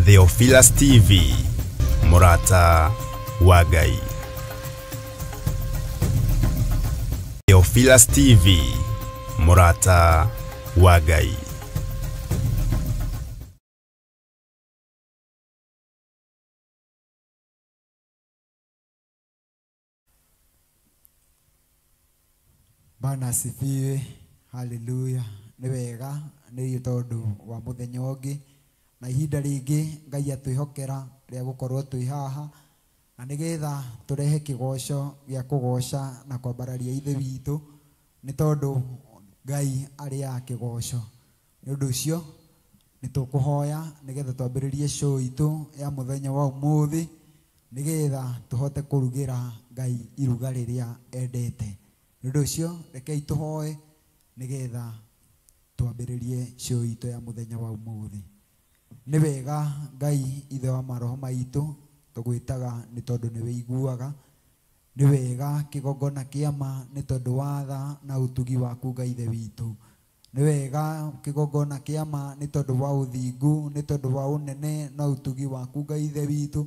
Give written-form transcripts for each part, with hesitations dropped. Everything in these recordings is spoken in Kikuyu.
Theophilus TV, Murata wa Ngai. Theophilus TV, Murata wa Ngai. Bwana asifiwe, haleluya. Nĩ wega nĩ tondũ wa mũthenya ũngĩ na ihinda rĩngĩ Ngai atwĩhokera rĩa gũkorwo twĩ haha na nĩgetha tũrehe kĩgoco gĩa kũgoca na kwambararia Ithe witũ nĩ tondũ Ngai arĩ kĩgoco. Nĩ ũndũ ũcio nĩ tũkũhoya nĩgetha twambĩrĩrie show itũ ya mũthenya wa ũmũthĩ nĩgetha tũhote kũrugĩra Ngai iruga rĩrĩa endete. Nĩ ũndũ ũcio rekei tũhoe nĩgetha twambĩrĩrie show itũ ya mũthenya wa ũmũthĩ. Nĩ wega Ngai Ithe wa maroho maitũ tũgwĩtaga nĩ tondũ nĩ wĩiguaga. Nĩ wega kĩgongona kĩa ma nĩ tondũ wa tha na ũtugi waku Ngai Ithe witũ. Nĩ wega kĩgongona kĩa ma nĩ tondũ wa ũthingu, nĩ tondũ wa ũnene na ũtugi waku Ngai Ithe witũ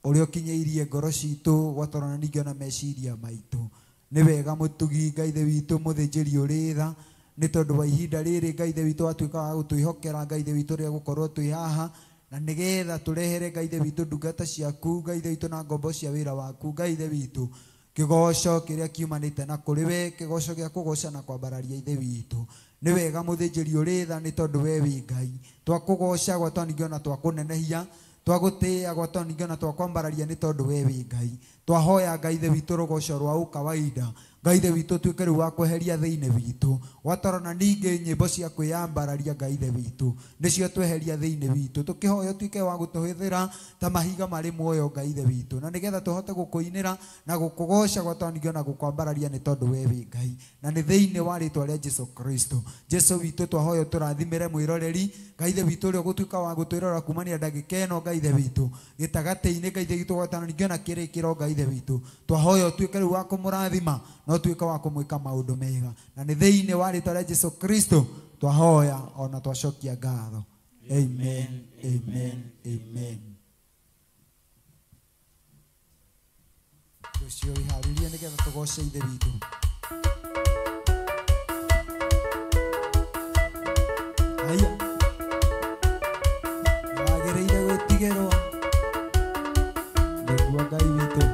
ũrĩa ũkinyĩirie ngoro citũ gwatorana ningĩ ona meciria maitũ. Nĩ wega mũtugi Ngai Ithe witũ mũthĩnjĩri ũrĩ tha nĩ tondũ wa ihinda rĩrĩ Ngai Ithe witũ watuĩka wa gũtwĩhokera Ngai Ithe witũ rĩa gũkorwo twĩ haha na nĩgetha tũrehere Ngai Ithe witũ ndungata ciaku Ngai Ithe witũ na ngombo cia wĩra waku Ngai Ithe witũ kĩgoco kĩrĩa kiumanĩte na kũrĩ we, kĩgoco gĩa kũgoca na kwambararia Ithe witũ. Nĩ wega mũthĩnjĩri ũrĩ tha nĩ tondũ we wĩ Ngai. Twakũgoca gwatwaningĩ ona twakũnenehia, twagũtĩĩa gwatwaningĩ ona twakwambararia nĩ tondũ we wĩ Ngai. Twahoya Ngai Ithe witũ rũgoco rwa ũkawaida Ngai Ithe witũ tuĩke rĩu wa kweheria thĩinĩ witũ gwatorana ningĩ nyĩmbo cia kwĩyambararia Ngai Ithe witũ nĩcio tweheria thĩinĩ witũ. Tũkĩhoya ũtuĩke wa gũtũhũthĩra ta mahiga marĩ muoyo Ngai Ithe witũ na nĩgetha tũhote gũkũinĩra na gũkũgoca gwatwaningĩ ona gũkwambararia nĩ tondũ we wĩ Ngai na nĩ thĩinĩ wa rĩtwa rĩa Jesu Kristo. Jesu witũ twahoya tũrathimĩre mwĩroreri Ngai Ithe witũ ũrĩa ũgũtuĩka wa gũtwĩrora kumania ndagĩka ĩno Ngai Ithe witũ gĩtagatĩ-inĩ Ngai Ithe witũ gwatana ningĩ ona kĩrĩkĩro Ngai Ithe witũ. Twahoya ũtuĩke rĩu wa kũmũrathima na ũtuĩke wa kũmwĩka maũndũ mega na nĩ thĩinĩ wa rĩtwa rĩa Jesu Kristo twahoya ona twacokia ngatho. Amen, amen, amen. Ũcio wĩharĩrie nĩgetha tũgoce Ithe witũ. Haya, wagĩrĩire gwĩtigĩrwo nĩguo Ngai witũ.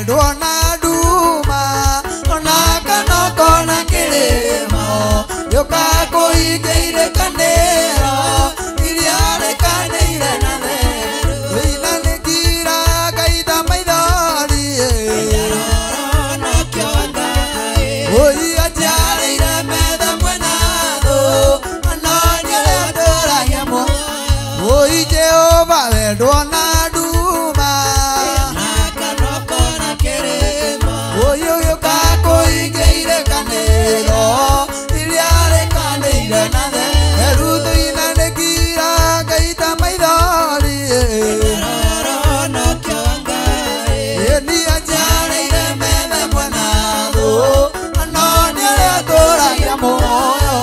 Ndwona nduma ona ũyũka kũhingĩire kanĩro iria rĩkanĩire na theru Wĩinanĩkira ngaita maithori Oi anjarĩire metha mwena thũ no nĩ ũrĩa ũtũũragia muoyo Oi Jehova wendwo na nduma Oi ũgĩũka kũhingĩire kanĩro iria rĩkanĩire na theru Tũinanĩkira ngaita maithori Ĩni anjarĩire metha mwena thũ no nĩ ũrĩa ũtũũragia muoyo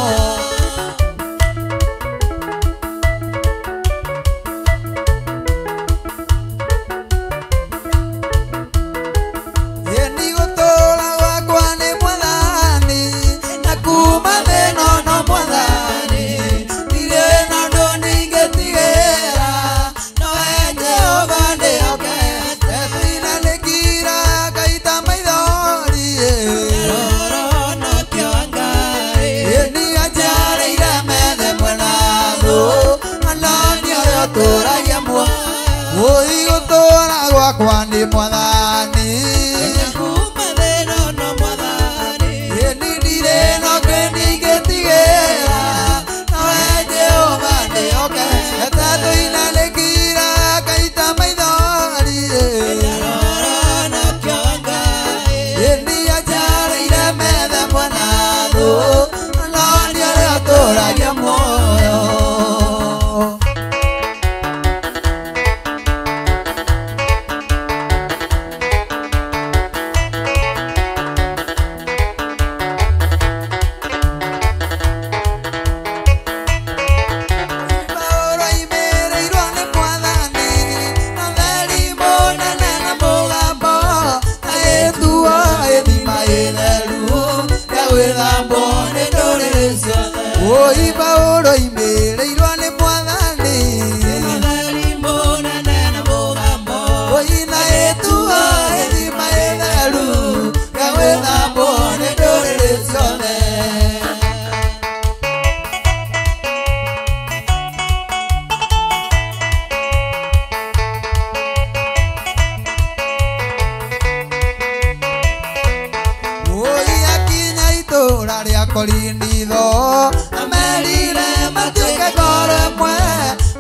Ĩni gũtũũra gwakwa nĩ Mwathani na kuma thĩna no Mwathani ndirĩ na ũndũ ningĩtigĩra nowe Jehova ndĩhokete Tũinanĩkira ngaita maithori Ĩni anjarĩire metha mwena thũ no nĩ ũrĩa ũtũũragia muoyo Oi gũtũũra gwakwa nĩ Mwathani Ĩni ndirĩ na ũngĩ ndingĩtigĩra nowe Jehova ndĩhokete Tũinanĩkira ngaita maithori Ĩni anjarĩire metha mwena thũ no nĩ ũrĩa ũtũũragia muoyo Paũlũ aimĩrĩirwo nĩ Mwathani na theri mũnene na mũgambo na ĩtuo ĩthima ĩtheru ya gwĩthambwo nĩ ndũrĩrĩ ciothe Oi Paũlũ aimĩrĩirwo nĩ Mwathani Oi na ĩtuo ĩthima ĩtheru ya gwĩthambwo nĩ ndũrĩrĩ ciothe Oi akinya itũũra rĩa Korinitho amerire matuĩke ngoro ĩmwe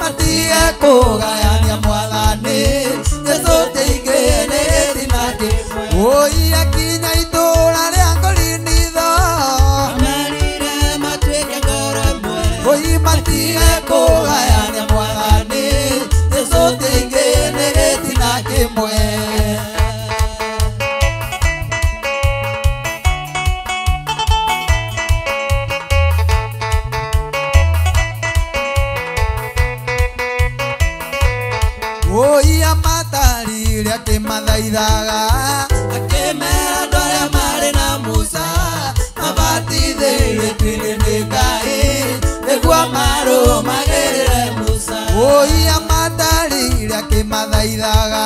matige kũgayania Mwathani Jesũ kĩingĩ nĩ gĩtina kĩmwe Oi akinya itũũra rĩa Korinitho Oi matige kũgayania Mwathani Jesũ kĩingĩ nĩ gĩtina kĩmwe Oi amatarire akĩmathaithaga akĩmera andũ arĩa marĩ na Musa mabatithĩirio itu-inĩ nĩ Ngai nĩguo marũmagĩrĩre Musa Oi amatarire akĩmathaithaga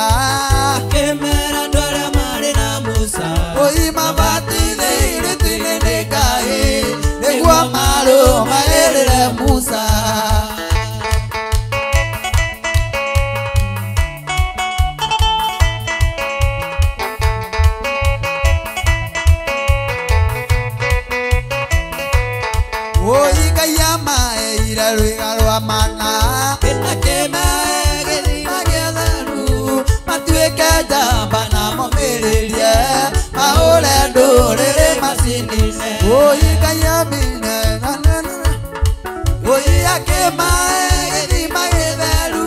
Oi mabatithĩirio itu-inĩ nĩ Ngai nĩguo marũmagĩrĩre Musa Oi Ngai amaheire rwĩga rwa mana akĩmahe gĩthima gĩtheru matuĩke njamba na momĩrĩrie mahũre ndũrĩrĩ macinine Oi Ngai amine Oi akĩmahe gĩthima gĩtheru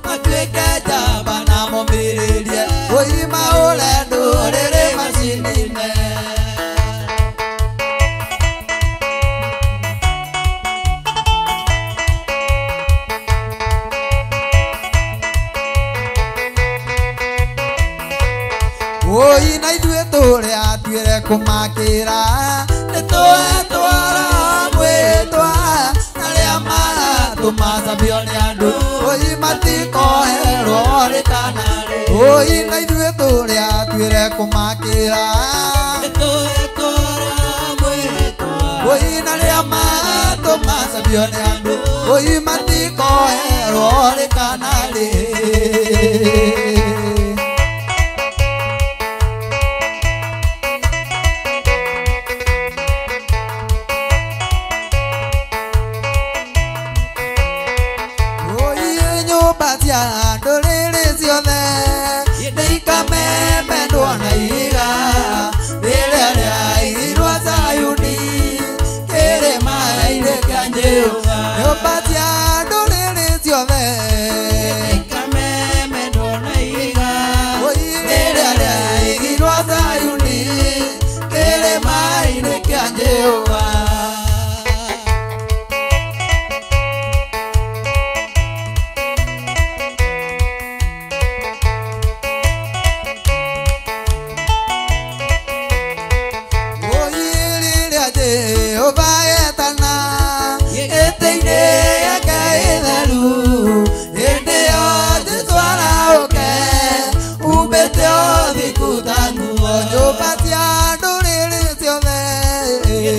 matuĩke njamba na momĩrĩrie Oi mahũre ndũrĩrĩ macinine Oi na ithuĩ tũrĩa tuĩre kũmakĩra nĩ twetwara mwĩtwa arĩa maratũmacabio nĩ andũ Oi matikoherwo rĩ kana rĩ Oi na ithuĩ tũrĩa tuĩre kũmakĩra Oi na arĩa Macambio nĩ andũ oi matikoerwo rĩ kana rĩ. Oi nyũmba cia ndũrĩrĩ ciothe nĩikamemendwo na ihiga rĩrĩa rĩaigirwo Zayuni kĩrĩma-inĩ kĩa Jehova. Nyũmba cia ndũrĩrĩ ciothe Nĩikamemendwo na ihiga rĩrĩa rĩaigirwo Zayuni kĩrĩma-inĩ kĩa Jehova. Jehova etana ĩtĩ-inĩ yake itheru hĩndĩ ĩyo Jesũ arahũke umbĩte ũthingu ta nguo. Nyũmba cia ndũrĩrĩ ciothe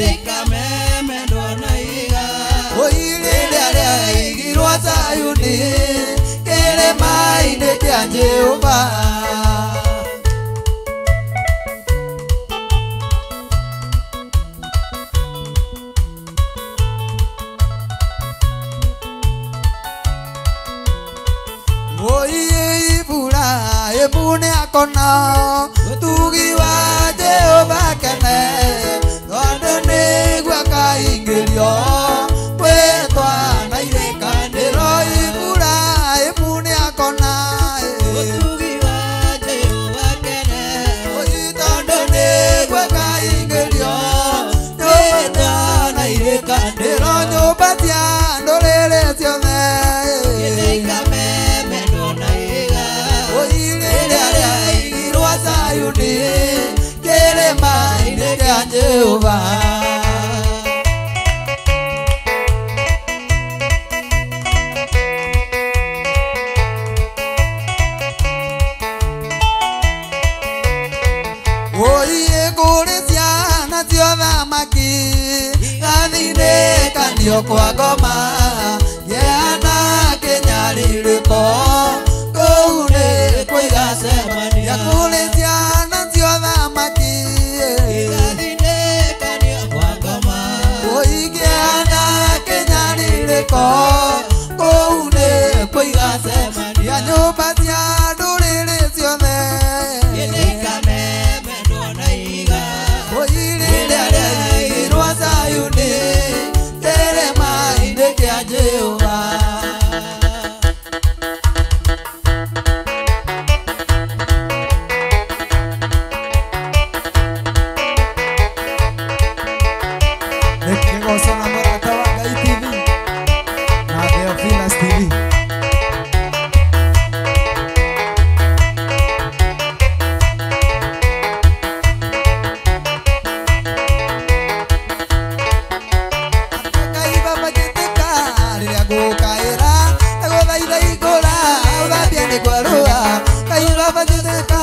Nĩikamemendwo na ihiga oi rĩrĩa rĩaigirwo Zayuni kĩrĩma-inĩ kĩa Jehova. Oi Iburahĩmu nĩakona ũtugi wa Jehova kene tondũ nĩguo akaingĩrio gwĩtwa na irĩkanĩro. Iburahĩmu nĩakona ũtugi wa Jehova kene oi tondũ nĩguo akaingĩrio gwĩtwa na irĩkanĩro. Nyũmba cia ndũrĩrĩ ciothe Nĩikamemendwo na ihiga oi rĩrĩa rĩaigirwo Zayuni kĩrĩma-inĩ kĩa Jehova. Oi kũrĩ ciana cia ũthamaki igathinĩkanio kwa ngoma kĩana kĩnyarirĩko kũu nĩ kũigacemania. Kũrĩ ciana cia ũthamaki Igathinĩkanio kwa ngoma oi kĩana kĩnyarirĩko kũu nĩ kũigacemania. Nyũmba cia ndũrĩrĩ ciothe Nĩikamemendwo na ihiga oi rĩrĩa rĩaigirwo Zayuni kĩrĩma-inĩ kĩa Jehova. Nĩkĩgoco na Mũrata wa Ngai TV na Theophilus TV. Ngai Baba njĩtĩka rĩrĩa ngũkaĩra ndagũthaitha hingũra ũthambie nĩ kwarũa. Ngai Baba njĩtĩka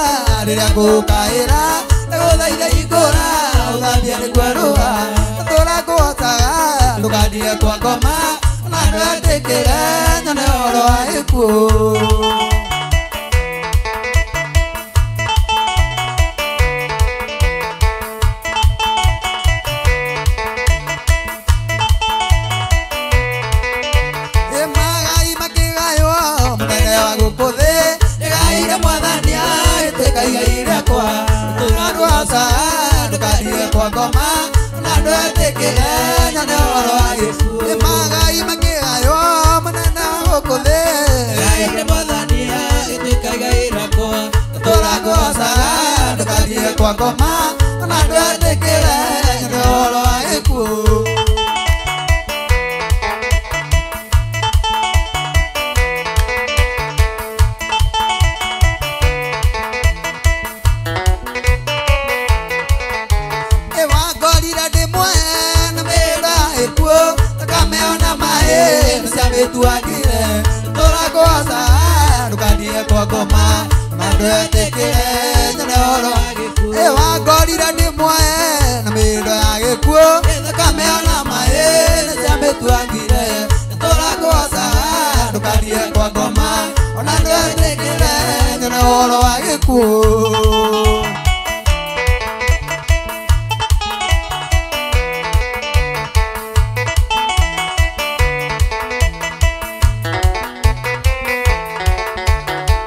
rĩrĩa ngũkaĩra ndagũthaitha hingũra ũthambie nĩ kwarũa. Ndũra ngũhotaga ndũkandire kwa ngoma na ndwetĩkĩre nyone ũhoro wa gĩkuũ. Magai makĩgaywo mũnene wa gũkũ thĩ ndĩgaire mwathani agĩtuĩka igai rĩakwa. Tũra ndwaca ndũkandire kwa ngoma na ndwetĩkĩre nyone ũhoro wa gĩkuũ. Magai makĩgaywo mũnene wa gũkũ thĩ Ndĩgaire mwathani agĩtuĩka igai rĩakwa tũra ndwaca ndũkandire kwa ngoma na ndwetĩkĩre nyone ũhoro wa gĩkuũ. Wangorire ndĩ mwene mĩra ĩkuũ thakame ona maĩ nĩciamĩtuangire. Tũra ngũhoca ndũkandire kwa ngoma na ndwetĩkĩre nyone ũhoro wa gĩkuũ. Wangorire ndĩ mwene mĩra ya gĩkuũ thakame ona maĩ nĩciamĩtuangire. Ona ndwetĩkĩre nyone ũhoro wa gĩkuũ.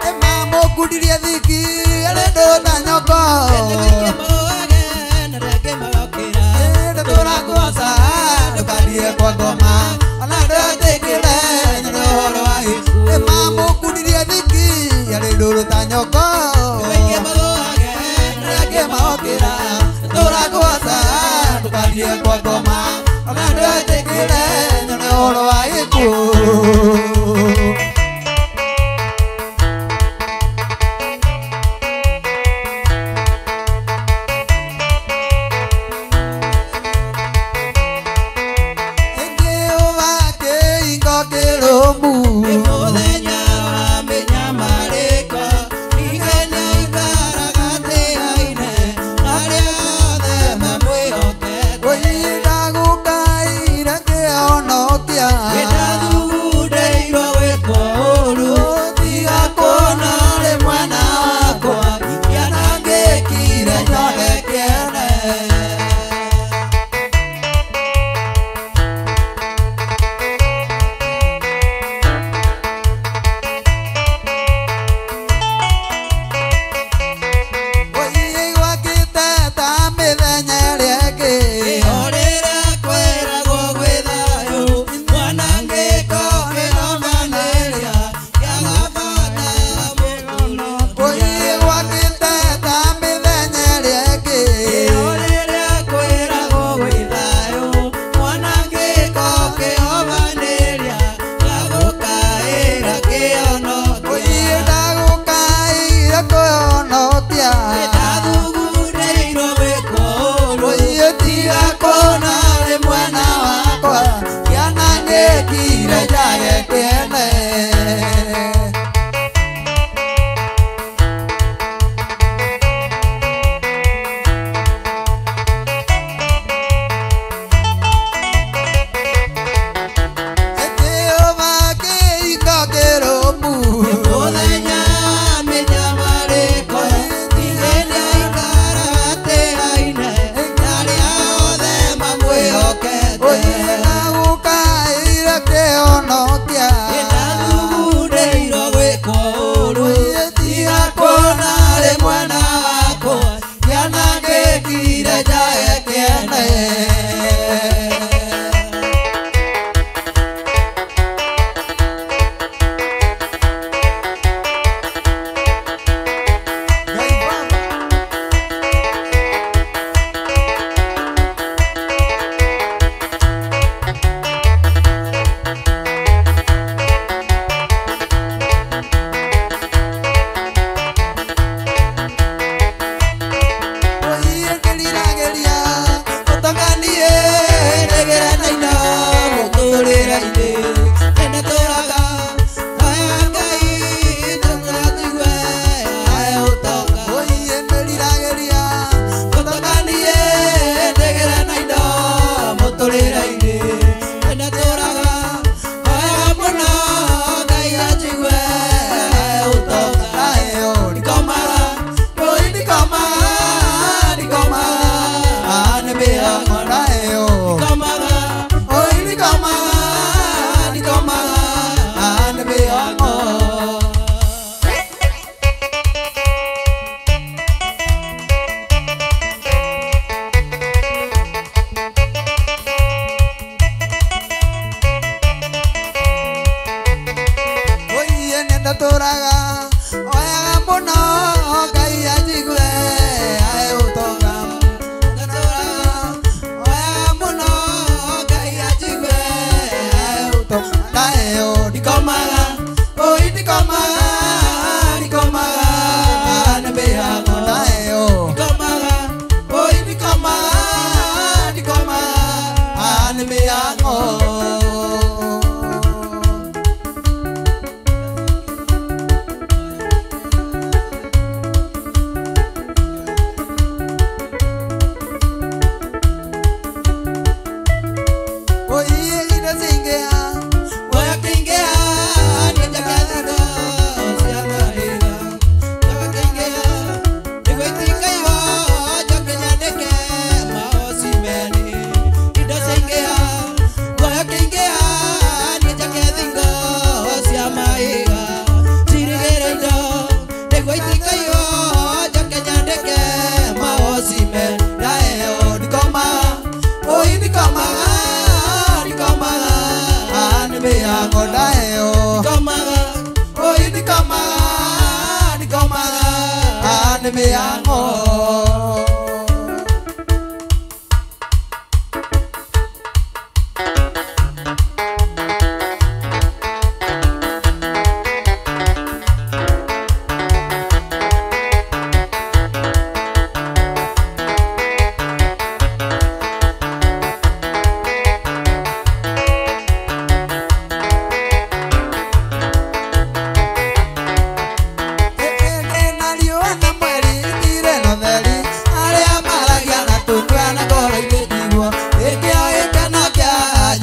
Ĩmamũkundirie thiki arĩ ndũta nyoko. Ndũrakwoca ndũkathiĩ kwa ngoma. Ona ndwetĩkĩre nyone ũhoro wa gĩkuũ. Ĩmamũkundirie thiki arĩ ndũta nyoko. Ngĩmaokĩra ndũrakwoca ndũkathiĩ kwa ngoma. Ona ndwetĩkĩre nyone ũhoro wa gĩkuũ. Mũthenya wa mĩnyamarĩko, igenya ikaraga tĩaine, arĩa othe mamwĩhokete. Wĩnathugundĩirwo gwĩkwo nĩ mĩhang'o.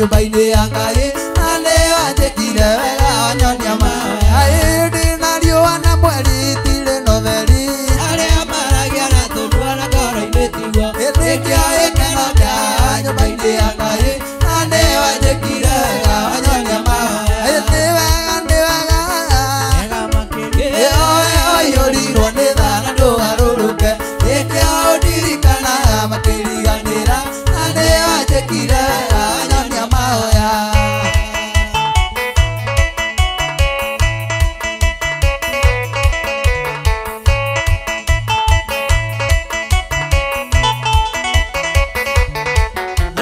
Nyũmba-inĩ ya Ngai na nĩyo anjĩkire wega onyonia mahoya. Ndĩ na riũa na mweri itirĩ na ũtheri, arĩa maragia na tũnua na ngoro-inĩ tiguo. Nĩkĩo gĩkeno kĩa nyũmba-inĩ ya Ngai na nĩyo anjĩkire wega onyonia mahoya. Nĩ wega, nĩ wega, ũiyũrirwo nĩ tha na ndũgarũrũke. Nĩkĩo ũndirikanaga makĩriganĩra na nĩyo anjĩkire wega onyonia mahoya.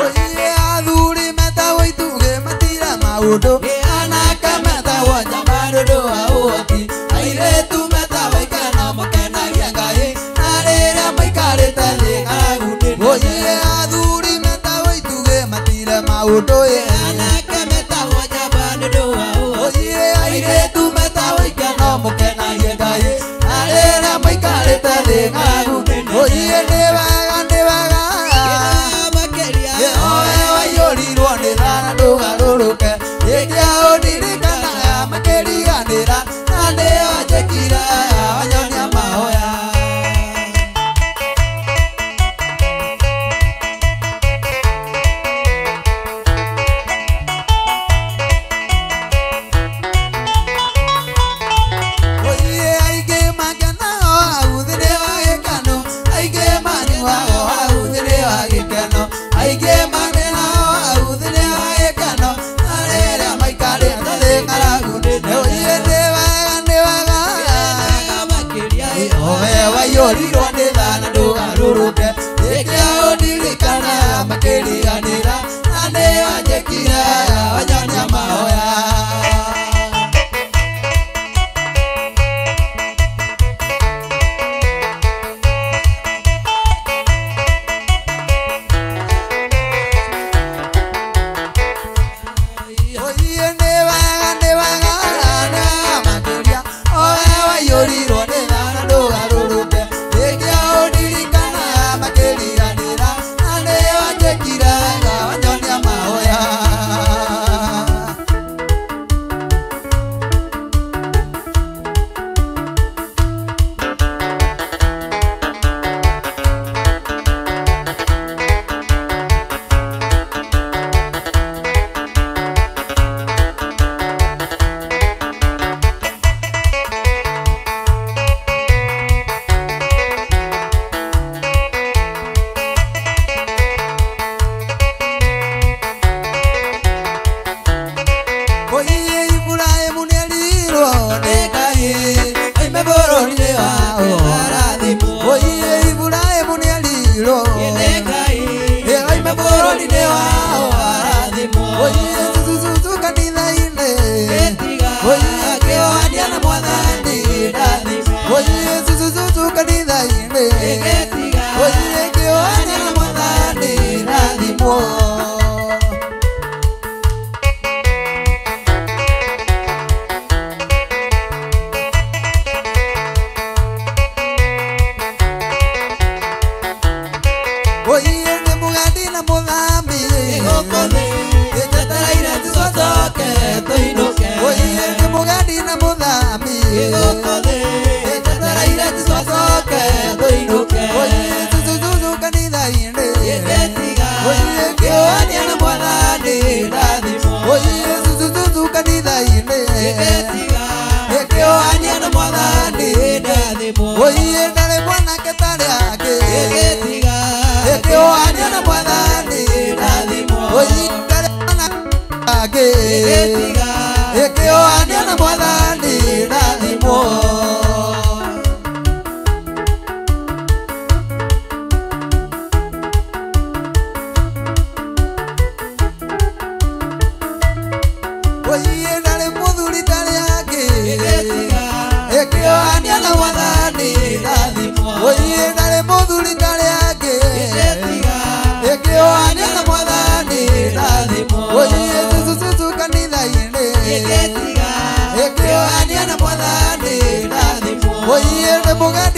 Oiye athuri metagwo itugĩ matira maũndũ, anake metagwo njamba nĩ ũndũ wa ũhoti, airĩtu metagwo ikeno makenagia Ngai na rĩrĩa maikarĩte thĩ ng'aragu nĩ nene. Oiye athuri metagwo itugĩ matira maũndũ, anake metagwo njamba nĩ ũndũ wa ũhoti, airĩtu metagwo ikeno makenagia Ngai na rĩrĩa maikarĩte thĩ ng'aragu nĩ nene. Oiye nĩ wega, nĩ wega, oe waiyũrirwo nĩ tha na ndũgarũrũke. Nĩkĩo ũndirikanaga makĩriganĩra na nĩyo anjĩkire wega wanyonia mahoya. Oiye aingĩ makenaga hau thĩinĩ wa gĩkeno, aingĩ manyuaga hau thĩinĩ wa gĩkeno, aingĩ makenaga hau thĩinĩ wa gĩkeno na rĩrĩa maikarĩte thĩ ng'aragu nĩ nene. Oiye nĩ wega, nĩ wega, oe waiyũrirwo nĩ tha na ndũgarũrũke. Nĩkĩo ũndirikanaga makĩriganĩra na nĩyo anjĩkire wega wanyonia mahoya. Oiye nĩ wega, nĩ wega, nĩ wega makĩria, oe waiyũrirwo nĩ tha na ndũgarũrũke. Nĩkĩo ũndirikanaga makĩriganĩra na nĩyo anjĩkire wega wanyonia mahoya. Oiye Iburahĩmu nĩerirwo nĩ Ngai oime bũrũri-inĩ wao arathimwo. Oiye Iburahĩmu nĩerirwo nĩ Ngai oime bũrũri-inĩ wao arathimwo. Oiye zuzuzu kanitha-inĩ, oiye akĩohania na Mwathani ndathimwo. Oiye zuzuzu kanitha-inĩ, oiye akĩohania na Mwathani ndathimwo. Oiye nĩ mũgendi na mũthami njetereire tũcoke tũinũke. Oiye nĩ mũgendi na mũthami njetereire tũcoke tũinũke. Oiye zuzuzu kanitha-inĩ, oiye kĩohania na Mwathani ndathimwo. Oiye zuzuzu kanitha-inĩ, kĩohania na Mwathani ndathimwo. Oiye ndarĩ mwanake tarĩ angĩ, kĩohania na Mwathani ndathimwo. Oiye ndarĩ mwanake angĩ, kĩohania na Mwathani ndathimwo.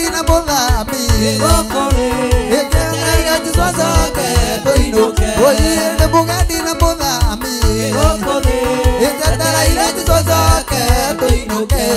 mũgendi na mũthami Njetereire Jesũ acoke tũinũke Nĩ mũgendi na mũthami Njetereire Jesũ acoke tũinũke.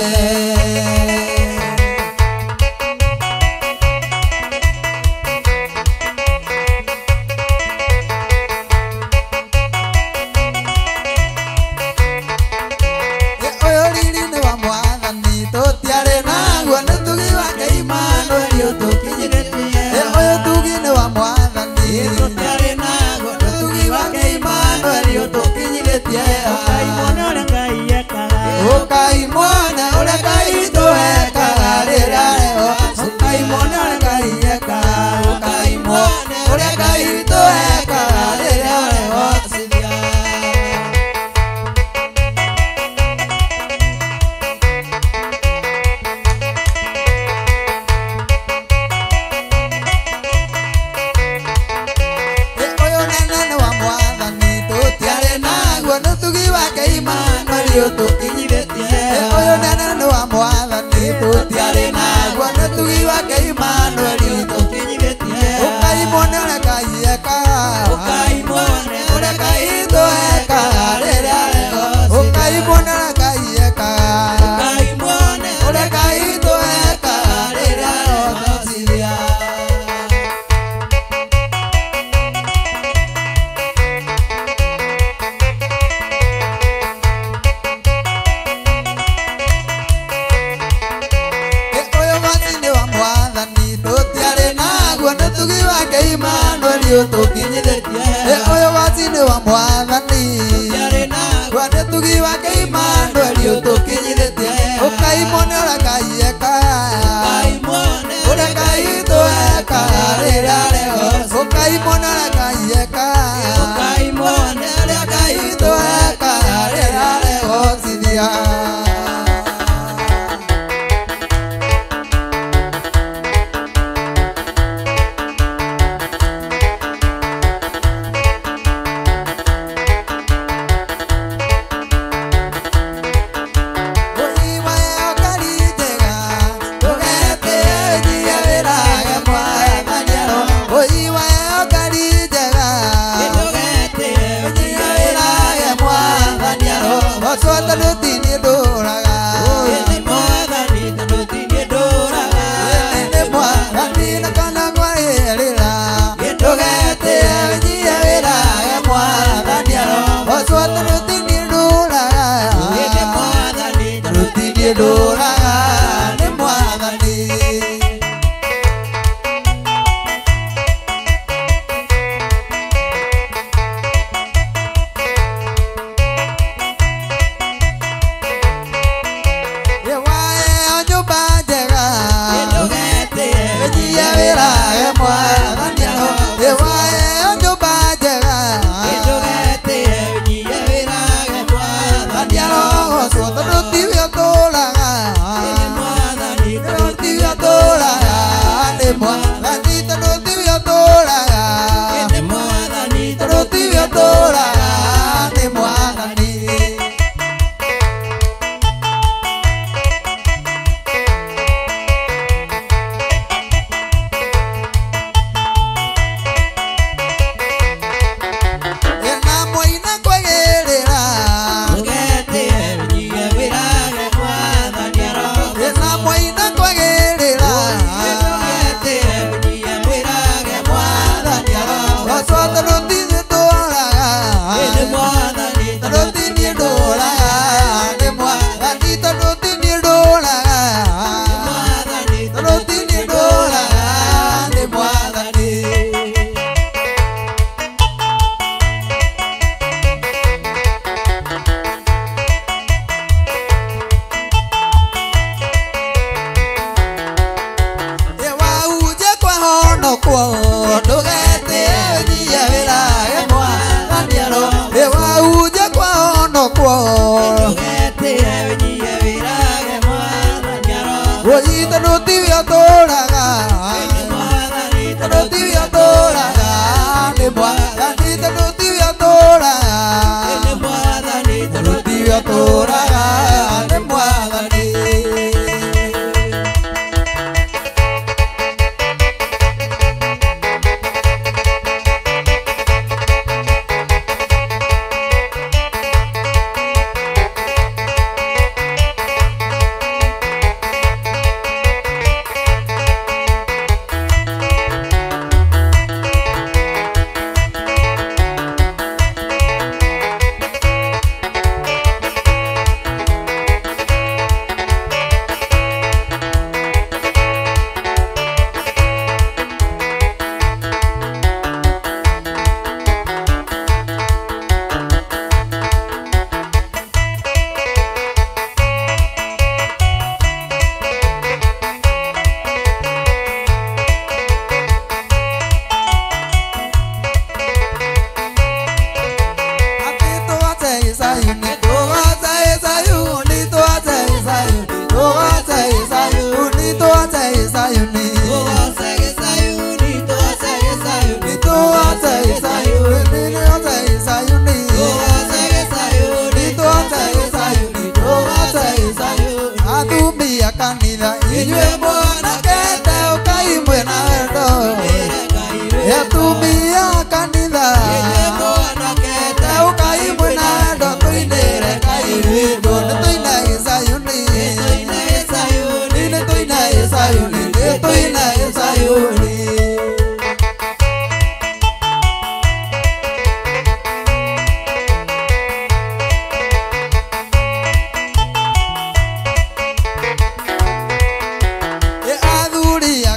Tũraga nĩ Mwathani. Athuri a kanitha inyuĩ mwanakete ũkai mwĩna wendo. Atumia a kanitha inyuĩ mwanakete ũkai mwĩna wendo tũinĩre Ngai witũ. Nĩ tũine Gĩcayuni, nĩ tũine Gĩcayuni, nĩ tũine Gĩcayuni.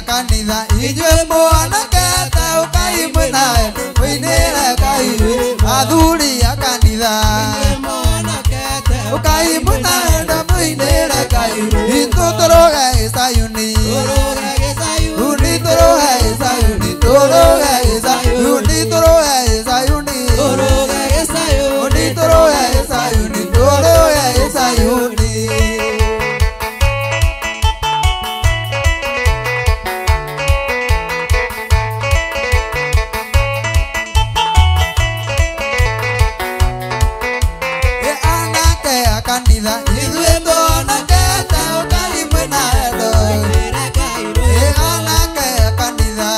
Kanitha inyuĩ mwanakete ũkai mwĩna wendo mũinĩre Ngai witũ. Athuri a kanitha inyuĩ mwanakete ũkai mwĩna wendo mũinĩre Ngai witũ. Tũrũge Gĩcayuni, tũrũge Gĩcayuni, tũrũge Gĩcayuni, tũrũge Gĩcayuni, tũrũge Gĩcayuni, tũrũge Gĩcayuni. Kanitha ithuĩ twanakete ũkai mwĩna wendo. Anake a kanitha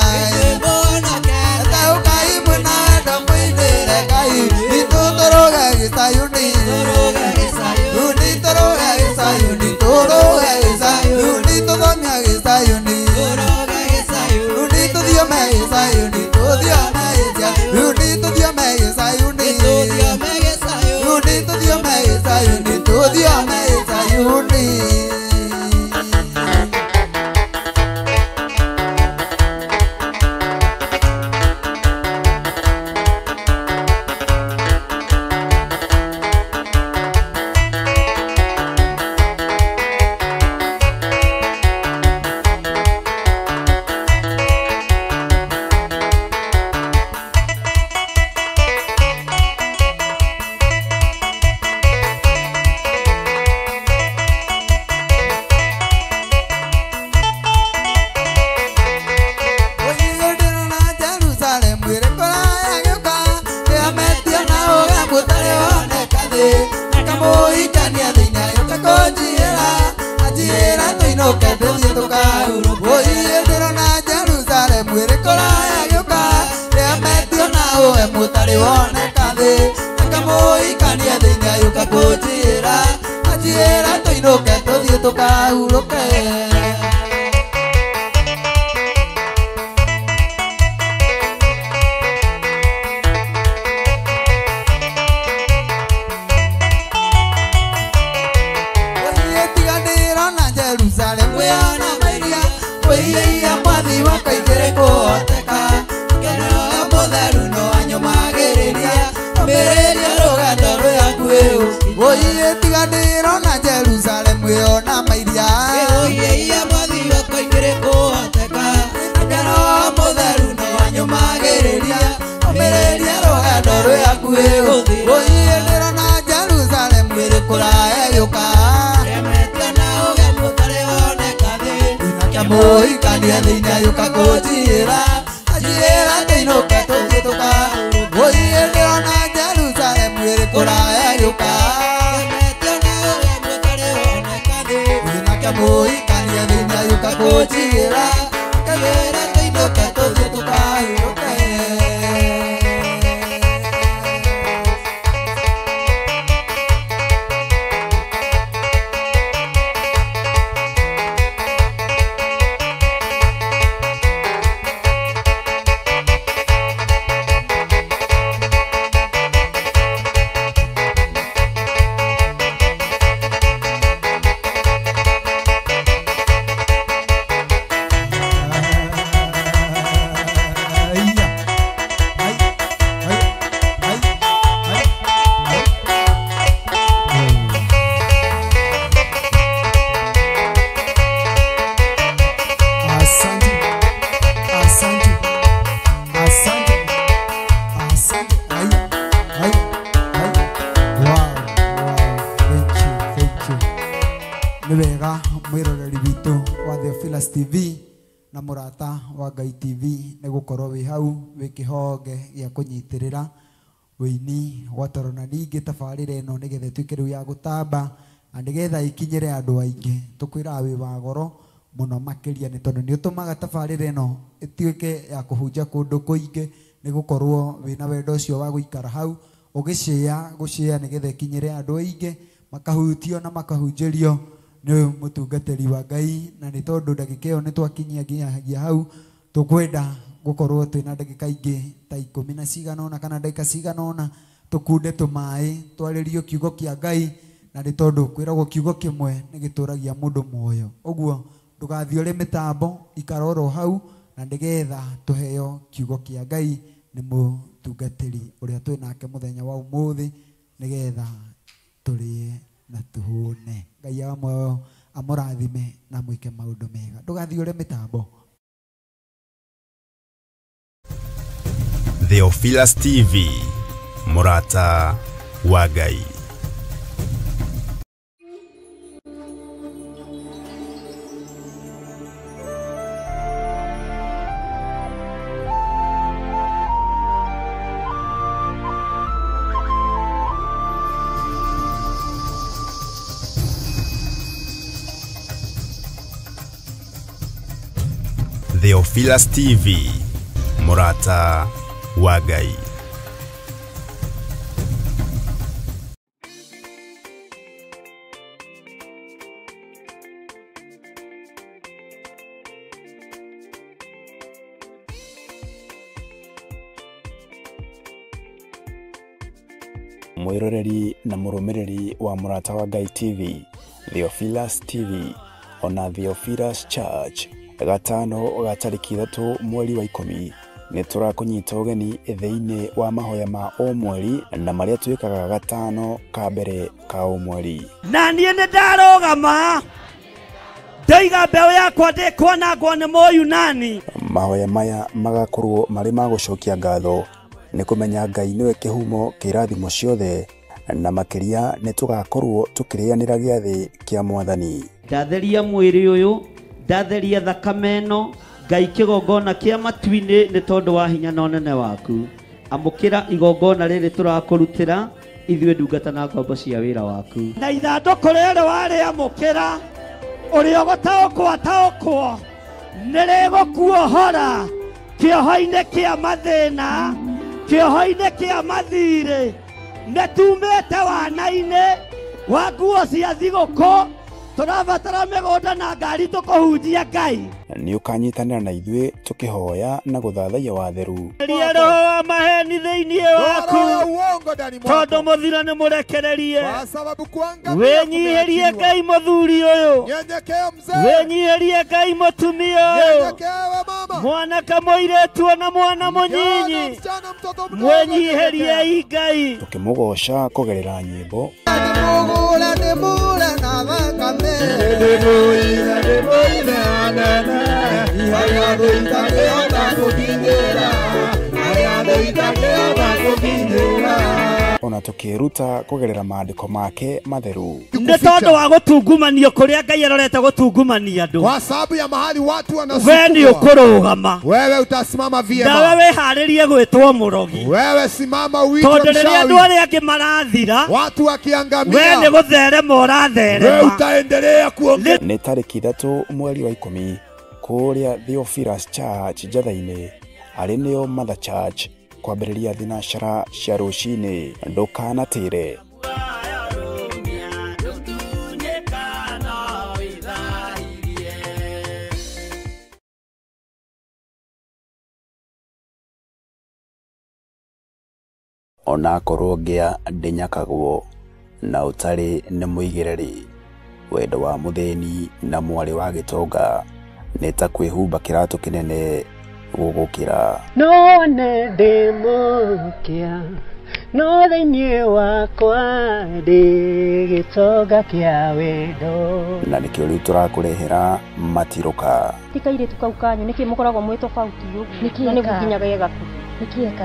ũkai mwĩna wendo mũinĩre Ngai witũ. Tũrũge Gĩcayuni, tũrũge Gĩcayuni, tũrũge Gĩcayuni, tũthomia Gĩcayuni, tũthiome Gĩcayuni, tũthiome Gĩcayuni, tũthiome Gĩcayuni, tũthiome Gĩcayuni, tũthiome Gĩcayuni. Nĩ wega mwĩroreri witũ wa Theophilus TV na mũrata wa Ngai TV nĩ gũkorwo wĩ hau wĩ kĩhonge gĩa kũnyitĩrĩra wĩini wa toro na ningĩ tabarĩra ĩno nĩgetha ĩtuĩke rĩu ya gũtamba na nĩgetha ikinyĩre andũ aingĩ. Tũkwĩraga wĩ wa goro mũno makĩria nĩ tondũ nĩ ũtũmaga tabarĩra ĩno ĩtuĩke ya kũhunja kũndũ kũingĩ, nĩ gũkorwo wĩna wendo ũcio wa gũikara hau ũgĩcĩa gũcĩa nĩgetha ĩkinyĩre andũ aingĩ makahutio na makahunjĩrio nĩ mũtungatĩri wa Ngai. Na nĩ tondũ ndagĩka ĩyo nĩ twakinyia nginyagia hau, tũkwenda gũkorwo twĩna ndagĩka ingĩ ta 10 na cigana ũna kana ndagĩka cigana ũna tũkunde tũmaĩ twarĩrio kiugo kĩa Ngai, na nĩ tondũ kwĩragwo kiugo kĩmwe nĩ gĩtũragia mũndũ muoyo. Ũguo ndũgathiĩ ũrĩ mĩtambo, ikara oro hau na nĩgetha tũheo kiugo kĩa Ngai nĩ mũtungatĩri ũrĩa twĩ nake mũthenya wa ũmũthĩ, nĩgetha tũrĩe na tũhũne. Ngai wa muoyo amũrathime na mwĩke maũndũ mega. Ndũgathiĩ ũrĩ mĩtambo. Theophilus TV, mũrata wa Ngai. Theophilus TV, mũrata wa Ngai. Mwiroreri na mũrũmĩrĩri wa Mũrata wa Ngai TV, Theophilus TV, ona Theophilus Church, gatano ga tarĩki 3 mweri wa 10 nĩ tũrakũnyita ũgeni thĩinĩ wa mahoya ma o mweri na marĩa twĩkaga gatano ka mbere ka o mweri. Na niĩ nĩ ndarũgama ndaiga mbeũ yakwa ndĩkwanangwo nĩ Mũyunani. Mahoya maya magakorwo marĩ ma gũcokia ngatho nĩ kũmenya Ngai nĩwe kĩhumo kĩa irathimo ciothe, na makĩria nĩ tũgakorwo tũkĩrĩanĩra gĩathĩ kĩa Mwathani. Ndatheria mwĩrĩ ũyũ, ndatheria thakame ĩno, Ngai kĩgongona kĩa matu-inĩ nĩ tondũ wa hinya na ũnene waku. Amũkĩra igongona rĩrĩ tũrakũrutĩra ithuĩ ndungata na ngombo cia wĩra waku. Na ithandũkũ rĩrĩ warĩamũkĩra, ũrĩa ũgũtaũkwo ataũkwo, nĩ rĩgũkuohora kĩoho-inĩ kĩa mathĩna, kĩoho-inĩ kĩa mathirĩ. Nĩ tumĩte wana-inĩ wa nguo cia thigũkũ, tũrabatara mĩgũnda na ngari tũkũhunjia Ngai. Nĩ ũkanyitanĩra na ithuĩ tũkĩhoya na gũthathaiya watheru. Ria roho wa maheni thĩinĩ waku, tondũ mũthiro nĩ mũrekererie. Wĩnyihĩrie Ngai mũthuri ũyũ, wĩnyihĩrie Ngai mũtumia ũyũ, mwanake mũirĩtu ona mwana mũnyinyi, mwĩnyihĩriei Ngai. Tũkĩmũgoca kũgerera nyĩmbo, ona tũkĩruta kũgerera maandĩko make matheru. Nĩ tondũ wa gũtungumanio kũrĩa Ngai arorete gũtungumania andũ, kwa sababu ya mahali watu wanasukuma, we nĩ ũkũrũgama, wewe utasimama vyema, nawe wĩharĩrie gwĩtwo mũrogi. Wewe simama uitwe mchawi, tondũ rĩrĩa andũ arĩa angĩ marathira, watu wakiangamia, we nĩ gũtherema ũratherema, wewe utaendelea kuongea. Nĩ tarĩki 3 mweri wa 10 kũrĩa Theophilus Church Njatha-inĩ, arĩ nĩo Mother Church, kwambĩrĩria thinacara cia rũcinĩ. Ndũkanatĩre. Onakorwo ngĩa ndĩnyakagwo na ũtarĩ nĩ mũigĩrĩri, wendo wa mũthĩni na mwarĩ wa gĩtonga nĩ ta kwĩhumba kĩratũ kĩnene gũgũkĩra. No nĩ ndĩ mũkĩa, no thĩinĩ wakwa ndĩ gĩtonga kĩa wendo. Na nĩkĩo rĩu tũrakũrehera matirũka. Ti kairĩtu kau kanyu nĩkĩ mũkoragwo mwĩ tofauti ũguo? Na nĩgũkinyaga gĩgaku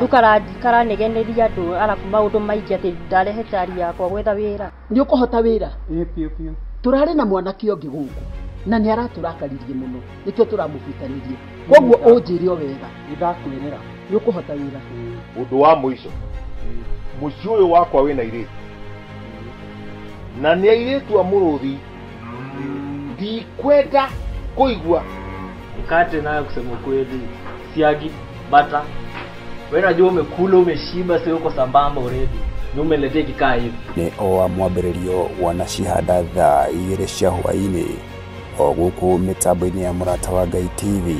rĩu karanegeneria andũ arabu maũndũ maingĩ atĩ ndarehe cari yakwa gwetha wĩra. Nĩ ũkũhota wĩra? Ĩĩ biũ. Tũrarĩ na mwanake ũngĩ gũkũ na nĩ aratũrakaririe mũno, nĩkĩo tũramũbutanirie. Koguo ũnjĩre o wega. Nĩ ndakwĩrĩra. Nĩ ũkũhota wĩra. Ũndũ wa mũico, mũciĩ ũyũ wakwa wĩna airĩtu Na nĩ airĩtu a mũrũthi ndikwenda kũigua. Mkate nayo kusema kweli, siagi, bata. Wewe unajua umekula umeshiba, sio uko sambamba already. Ni umeletea kikaa hivi. Nĩ o wa mwambĩrĩrio wanacihanda thaa 2 cia hwaĩ-inĩ o gũkũ mĩtambo-inĩ ya Mũrata wa Ngai TV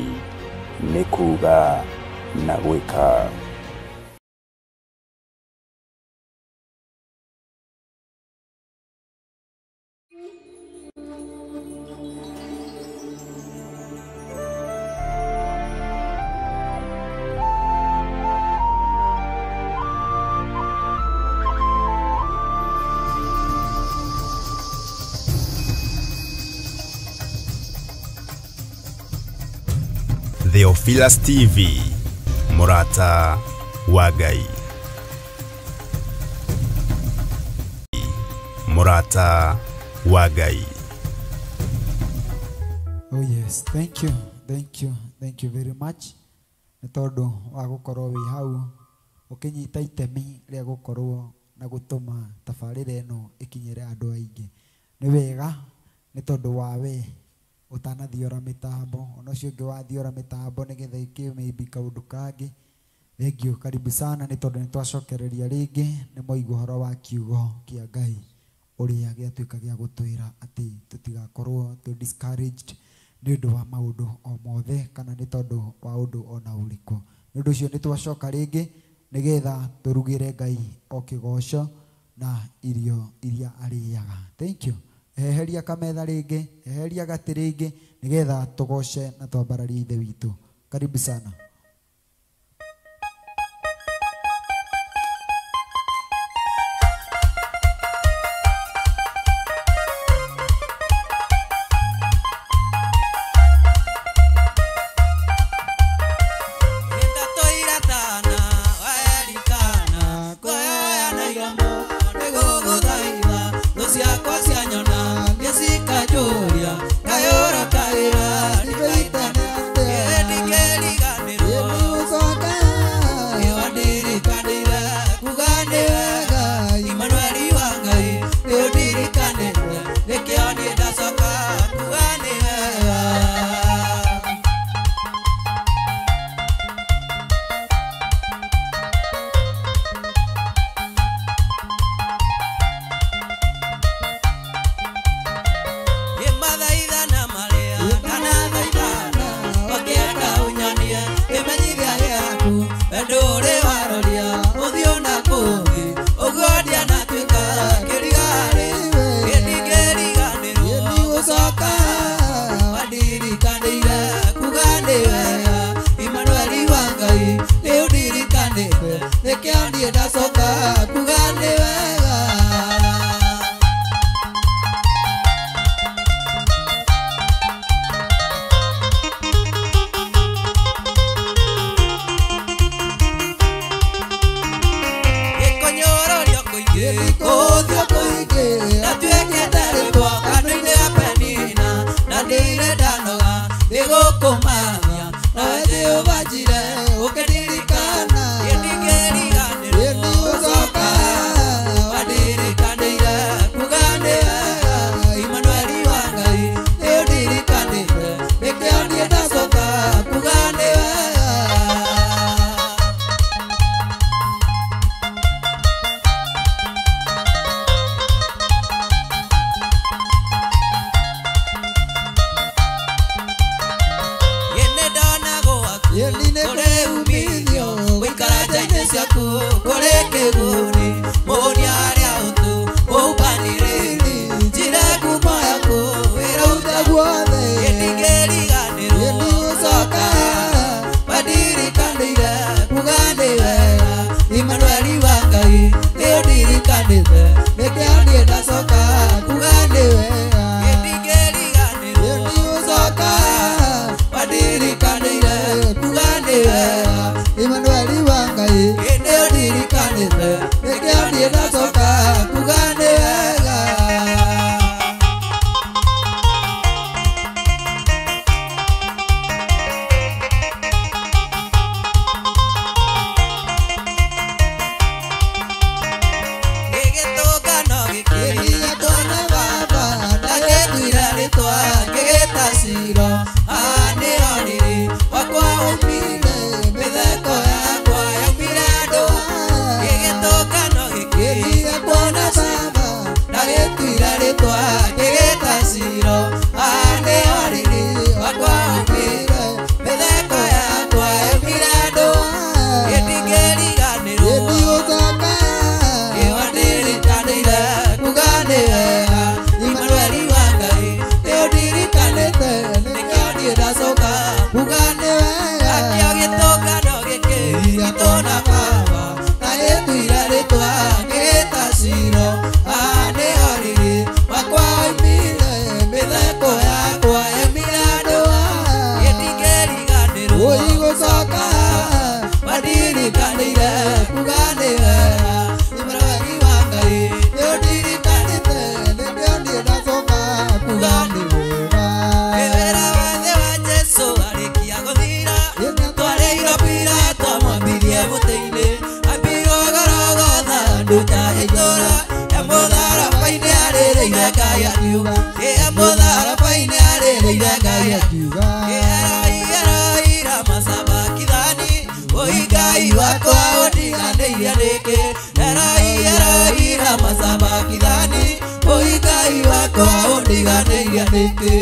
nĩ kuga na gwĩka. Theophilus TV, Mũrata wa Ngai. Mũrata wa Ngai. Oh yes, thank you, thank you, thank you very much. Nĩ tondũ wa gũkorwo wĩ hau ũkĩnyita itemi rĩa gũkorwo na gũtũma tabarĩra ĩno ĩkinyĩre andũ aingĩ. Nĩ wega nĩ tondũ wa we ũtanathiora mĩtambo, ona ũcio ũngĩ wathiora mĩtambo nĩgetha ĩkĩ maybe kaũndũ kangĩ. Thank you, karibu sana nĩ tondũ nĩ twacokereria rĩngĩ nĩ mwaigua ũhoro wa kiugo kĩa Ngai ũrĩa gĩatuĩka gĩa gũtwĩra atĩ tũtigakorwo twĩ discouraged nĩ ũndũ wa maũndũ o mothe kana nĩ tondũ wa ũndũ ona ũrĩkũ. Nĩ ũndũ ũcio nĩ twacoka rĩngĩ nĩgetha tũrugĩre Ngai o kĩgoco na irio iria arĩaga. Thank you. Eheria kametha rĩngĩ, eheria gatĩ rĩngĩ nĩgetha tũgoce na twambararie Ithe witũ. Karibu sana. Ore andũ a itũũra e mũtharaba-inĩ arĩrĩire Ngai akiuga e mũtharaba-inĩ arĩrĩire Ngai akiuga Eroi eroi lama sabakithani oi Ngai wakwa ũndiganĩirie nĩkĩ Eroi eroi lama sabakithani oi Ngai wakwa ũndiganĩirie nĩkĩ.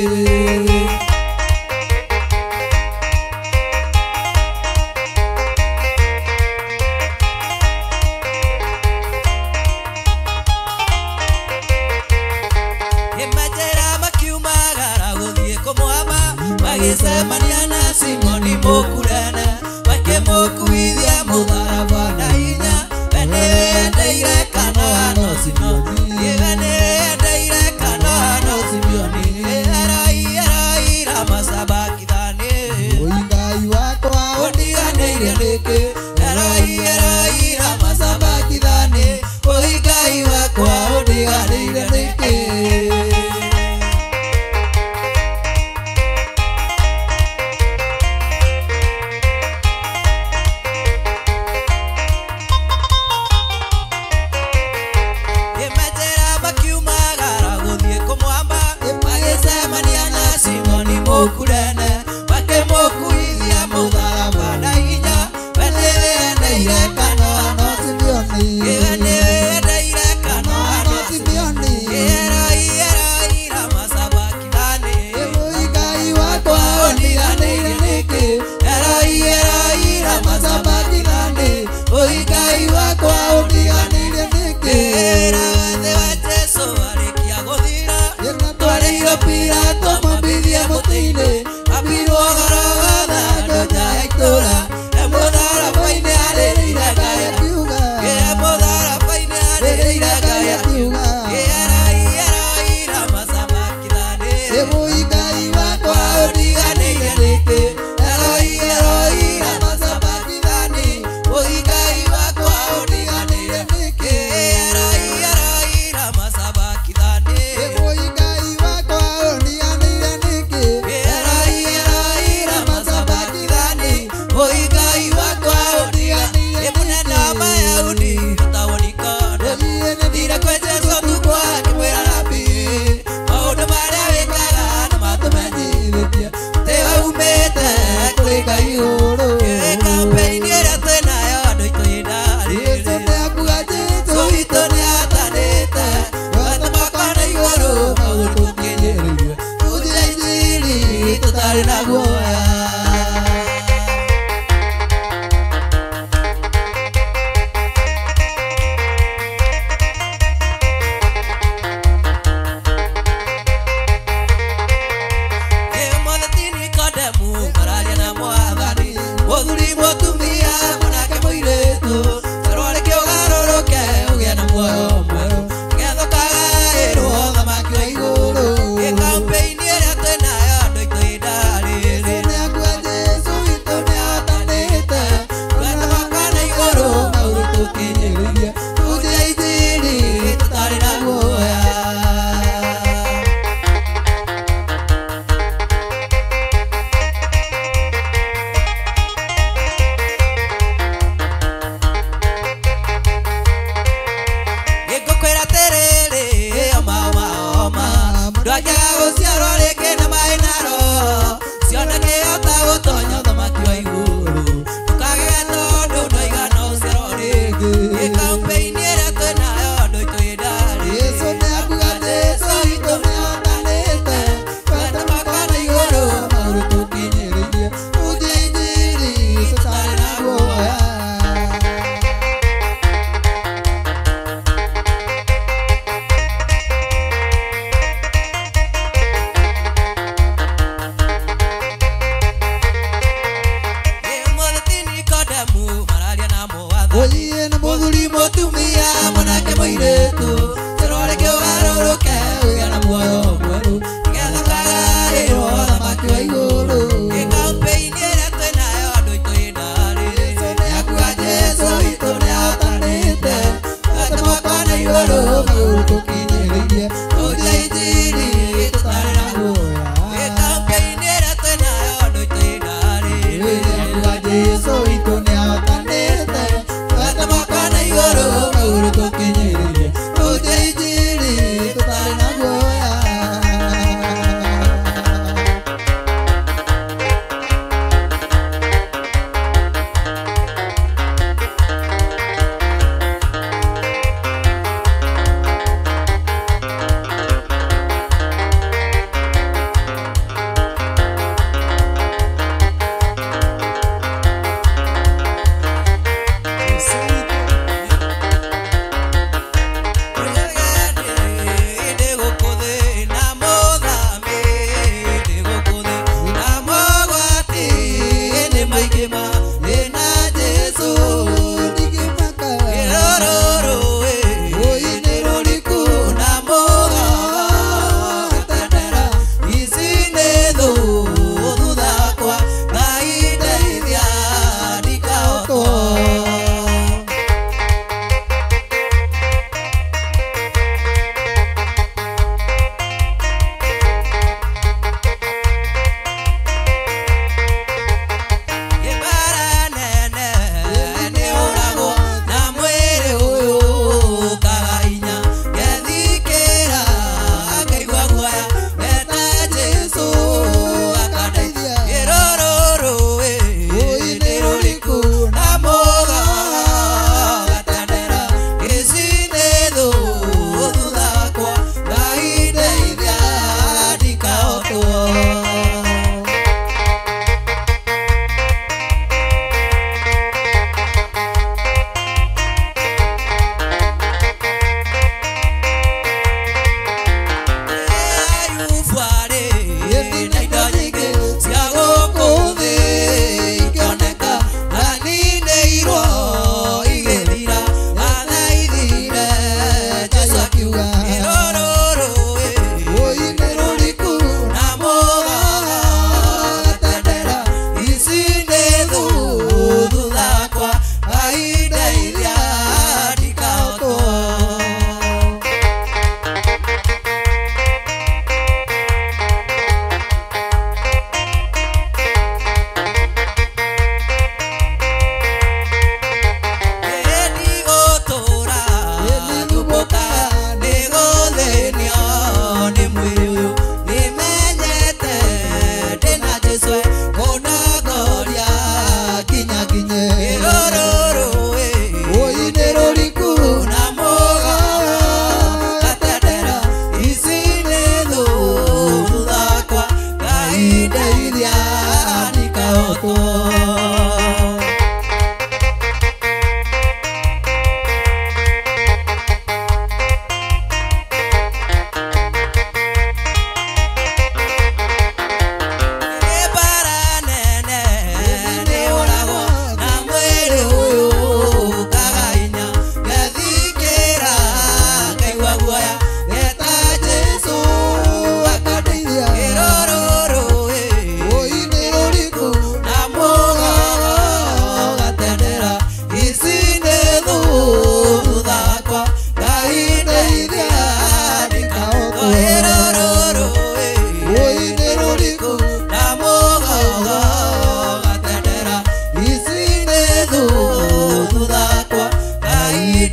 Magĩcemania na Simoni mũkurene makĩmũkuithia mũtharaba na hinya we nĩwendeire kana no Simioni we nĩwendeire kana no Simioni Eroi eroi lama sabakithani oi Ngai wakwa ũndiganĩirie nĩkĩ Eroi eroi lama sabakithani oi Ngai wakwa ũndiganĩirie nĩkĩ. Mũkurene makĩmũkuithia mũtharaba na hinya we nĩwendeire kana no Simioni we nĩwendeire kana no Simioni Eroi eroi lama sabakithani oi Ngai wakwa ũndiganĩirie nĩkĩ Eroi eroi lama sabakithani oi Ngai wakwa ũndiganĩirie nĩkĩ. Wĩra wothe wa Jesũ warĩkia gũthira twarĩirwo Pilato mwambithie mũtĩ-inĩ ambirwo Gologotha andũ a itũũra e mũtharaba-inĩ arĩrĩire Ngai akiuga e mũtharaba-inĩ arĩrĩire Ngai akiuga Eroi eroi lama sabakithani oi Ngai wakwa ũndiganĩirie nĩkĩ Eroi eroi lama sabakithani oi Ngai wakwa ũndiganĩirie nĩkĩ Eroi eroi lama sabakithani oi Ngai wakwa ũndiganĩirie nĩkĩ Eroi eroi lama sabakithani oi Ngai wakwa ũndiganĩirie mũnene wa Mayahudi wĩtagwo Nikodemu nĩthire kwĩ Jesũ ũtukũ akĩmwĩra Rabi maũndũ marĩa wĩkaga nĩmatũmenyithĩtie atĩ waumĩte kũrĩ Ngai igũrũ. Kampeni ĩrĩa twĩnayo andũ aitũ ĩndarĩrĩ Jesũ nĩakuga Jesũ witũ nĩathanĩte twete moko na igũrũ maũndũ tũkinyĩrĩrie tũthire injiri tũtarĩ na guoya. Ũmũthĩ ti Nikodemu mararia na Mwathani mũthuri mũtumia mwanake mũirĩtu cerwo rĩkĩ ũgarũrũke ũgĩe na muoyo mwerũ nĩgetha ũkagaĩrwo ũthamaki wa igũrũ. Kampeni ĩrĩa twĩnayo andũ aitũ ĩndarĩrĩ nĩakua Jesũ witũ nĩathanĩte twete moko na igũrũ maũndũ tũkinyĩrĩrie tũthire injiri tũtarĩ na guoya. Ngũkwĩra atĩrĩrĩ oma oma oma mũndũ angĩaga gũciarwo rĩngĩ na maĩ na Roho ciona kĩhota gũtonya ũthamaki wa igũrũ ndũkagege tondũ ndoiga no ũciarwo rĩngĩ.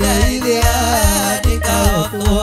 ndeithia ndikahotwo.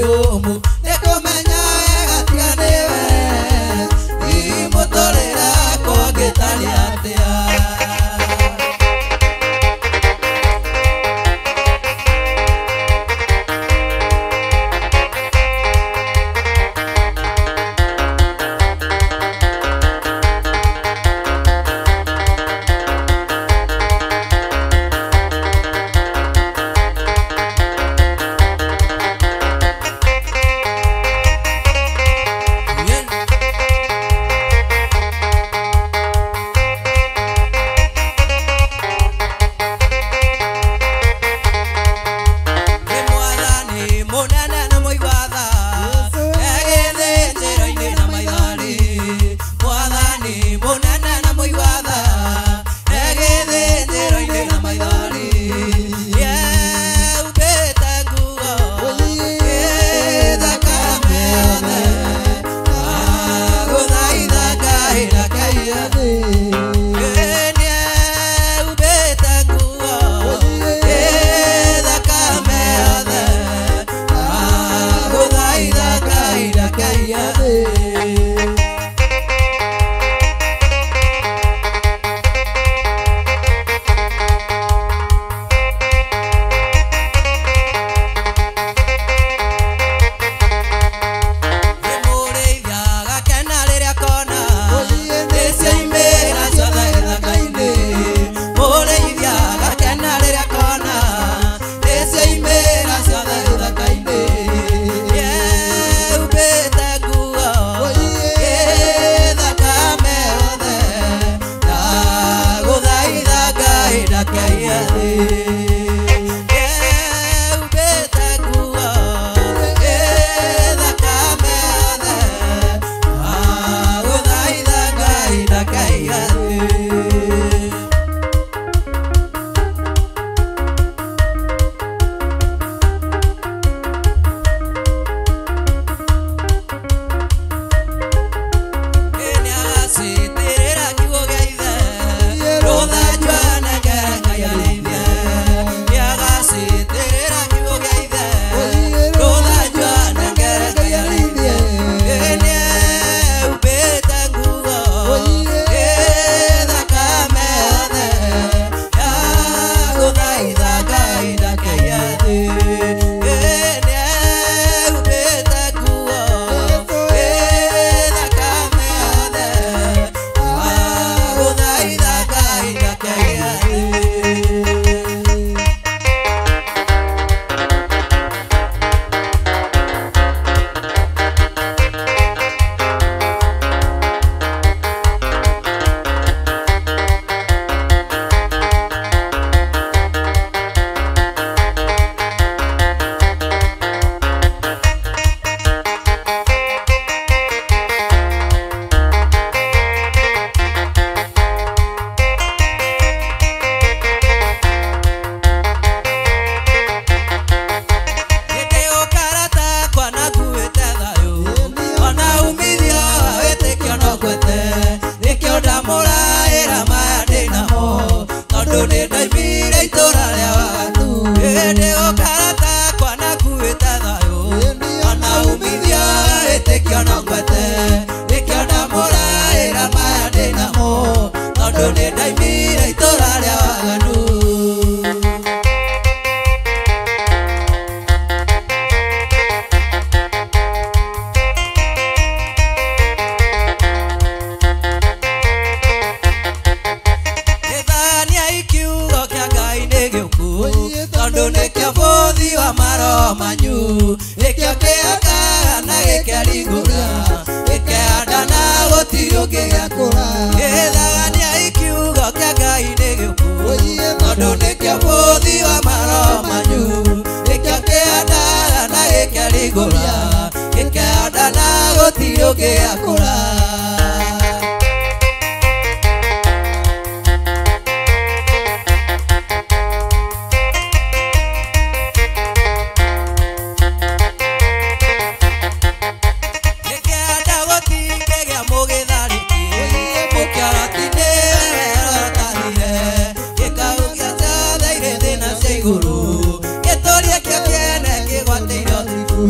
kĩũmũ nĩkũmenya wega tiga nĩwe imũtũrĩre akwa ngĩtariĩ atĩa. Igũrũ gĩtũria kĩo kĩene kĩgwatĩire ũthingu.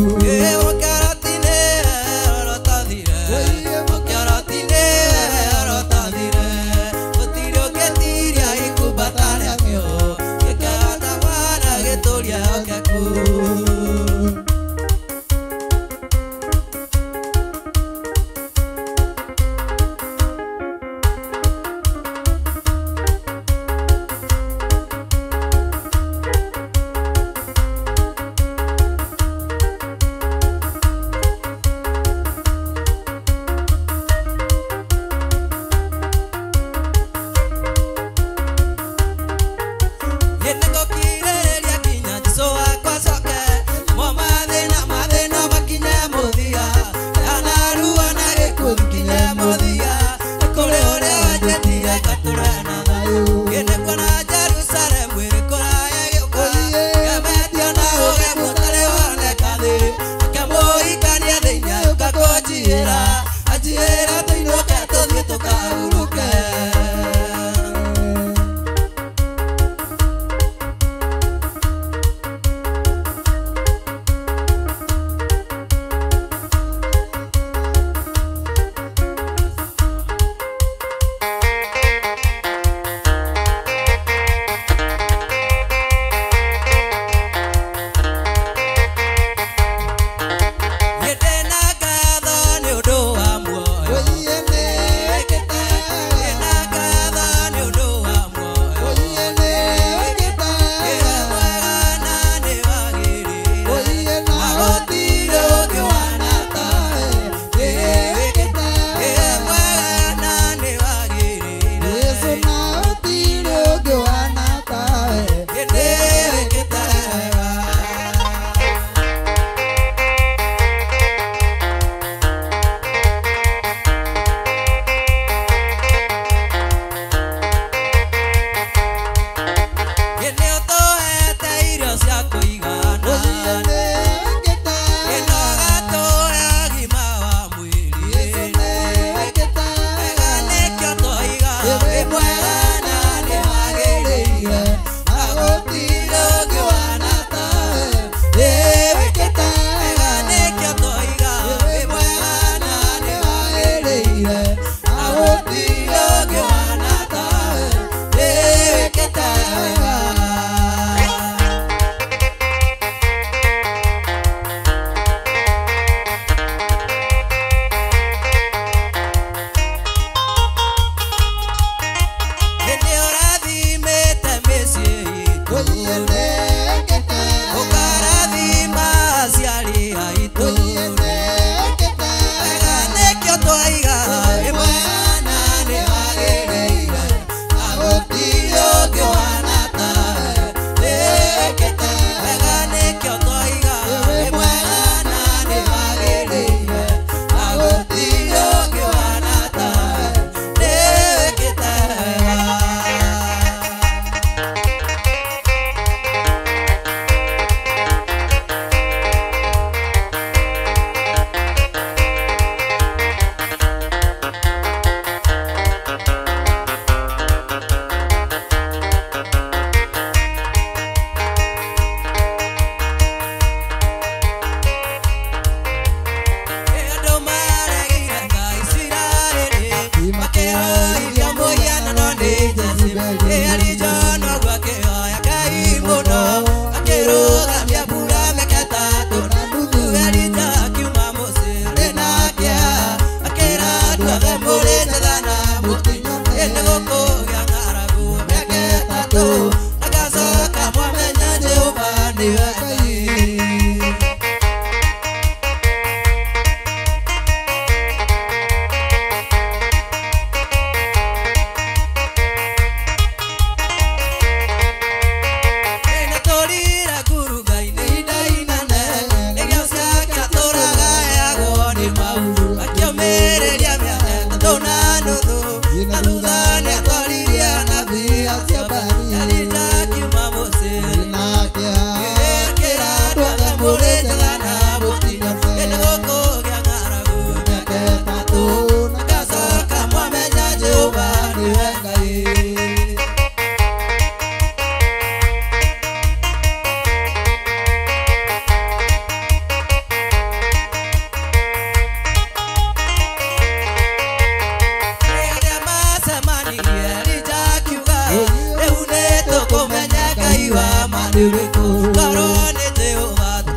Nĩ ũrĩkũ korwo nĩ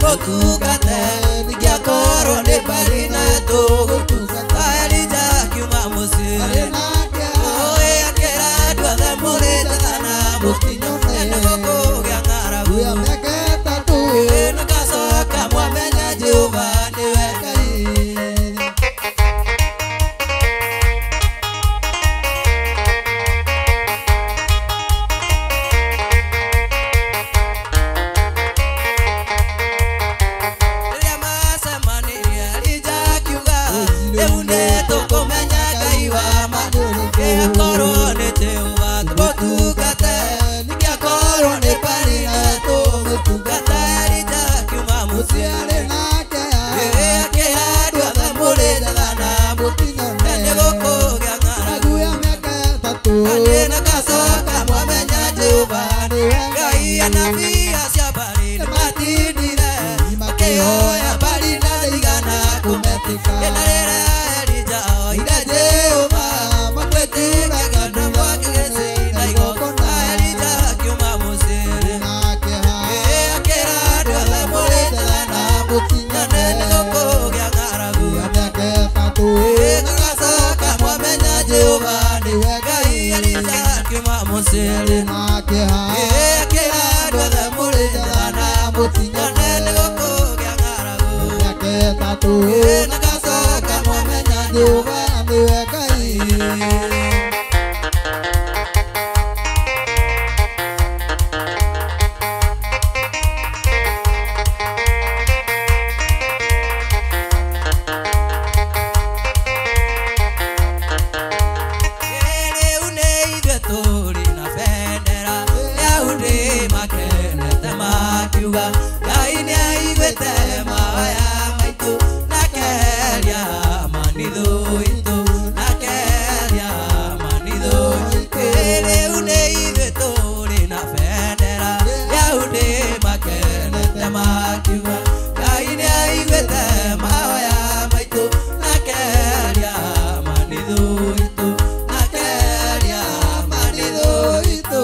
Tũmũtungate nĩngĩakorwo nĩ mbarĩ na tũgũtungata Elija akiuma mũciĩ Oi akĩra andũ othe mũrĩ njetha na mũtinyone nĩgũkũgĩa ng'aragu Nĩgacoka mwamenya Jehova nĩwe Ngai. Rĩrĩa macemanirie Elija akiuga rĩu nĩtũkũmenya Ngai wa ma Gĩakorwo nĩ Jehova tũmũtungate nĩngĩakorwo nĩ mbarĩ na tũmũtungata Elija akiuma mũciĩ akĩra andũ othe mũrĩ njetha na mũtinyone nĩgũkũgĩa ng'aragu Nĩgacoka mwamenya Jehova nĩwe Ngai. Anabii acio a mbarĩ nĩmatindire makĩhoya mbarĩ na ndaigana kũmetĩka Na rĩrĩa Elija oire Jehova makwĩtĩka kĩanda mwaki gĩcina igongona Elija akiuma mũciĩ akĩra andũ othe mũrĩ njetha na mũtinyone nĩgũkũgĩa ng'aragu Nĩgacoka mwamenya Jehova nĩwe Ngai. Elija akiuma mũciĩ akĩra andũ othe mũrĩ njetha na mũtinyone nĩgũkũgĩa ng'aragu Nĩgacoka mwamenya Jehova nĩwe Ngai. Rĩu nĩ ithuĩ tũrĩ na bendera Yahudi makenete makiuga Ngai nĩaiguĩte mahoya maitũ na akeheria amani thũ itũ na akeheria amani thũ itũ. Rĩu nĩ ithuĩ tũrĩ na bendera Yahudi makenete makiuga Ngai nĩaiguĩte mahoya maitũ na akeheria amani thũ itũ na akeheria amani thũ itũ.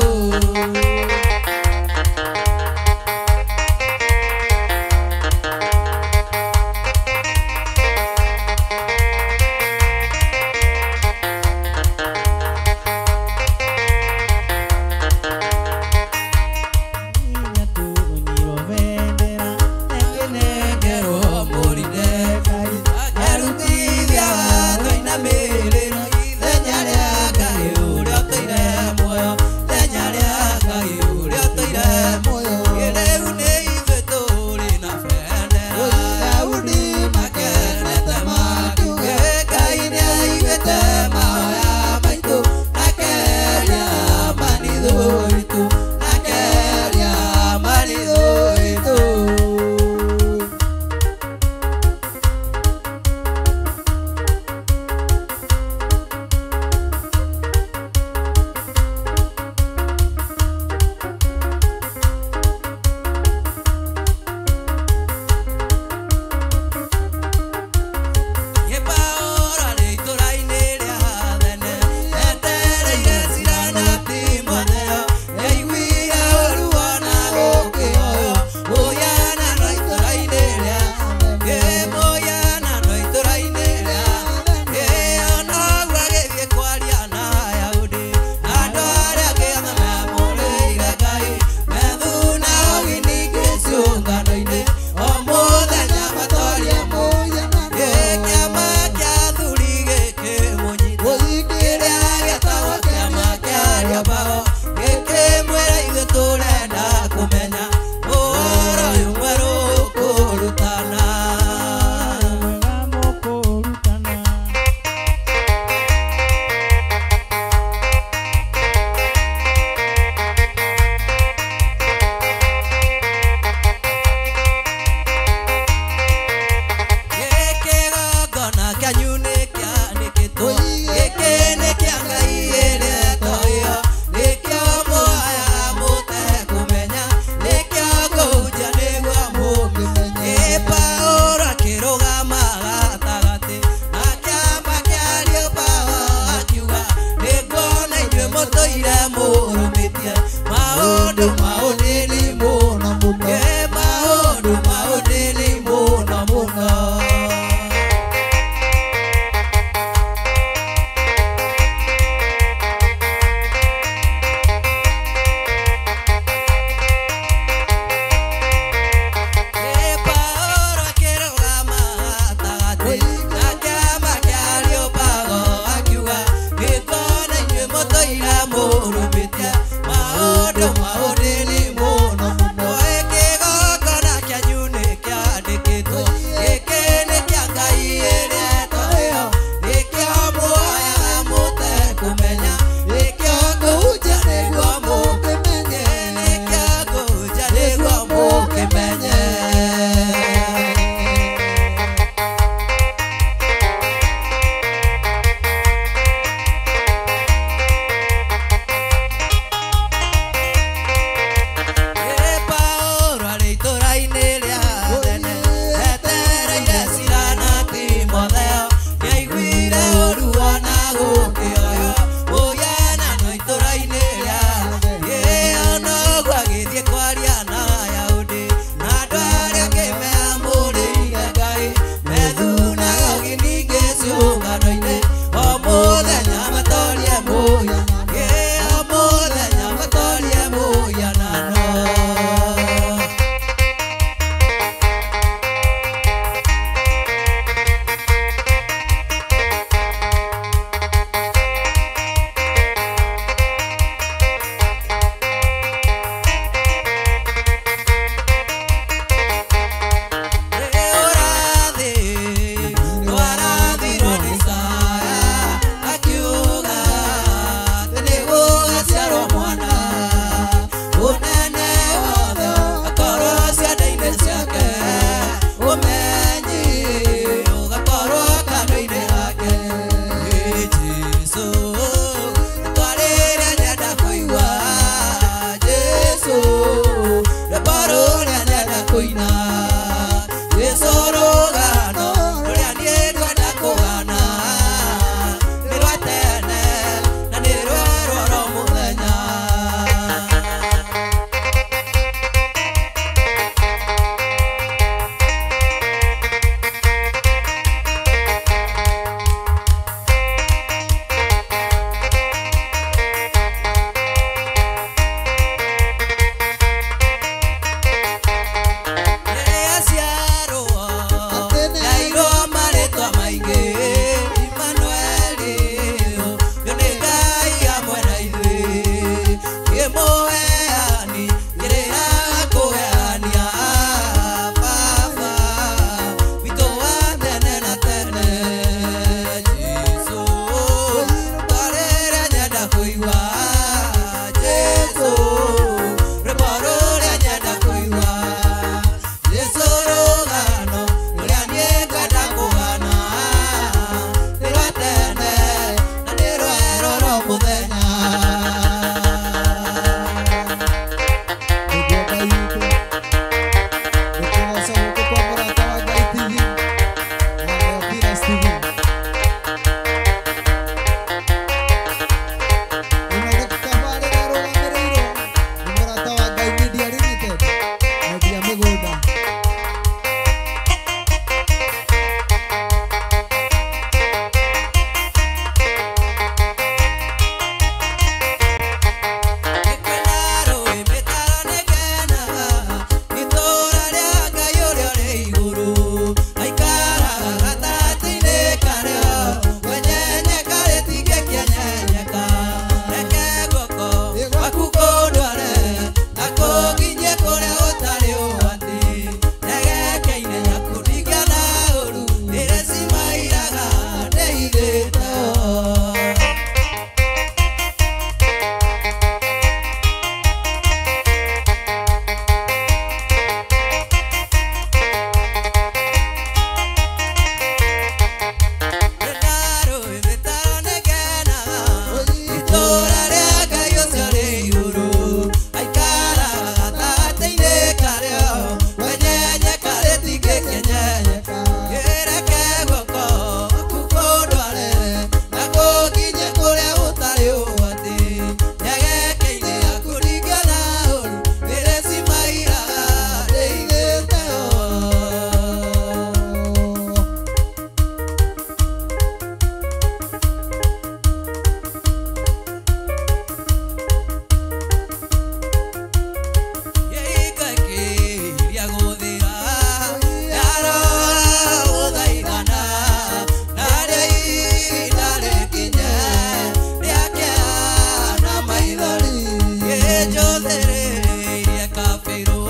kabirũ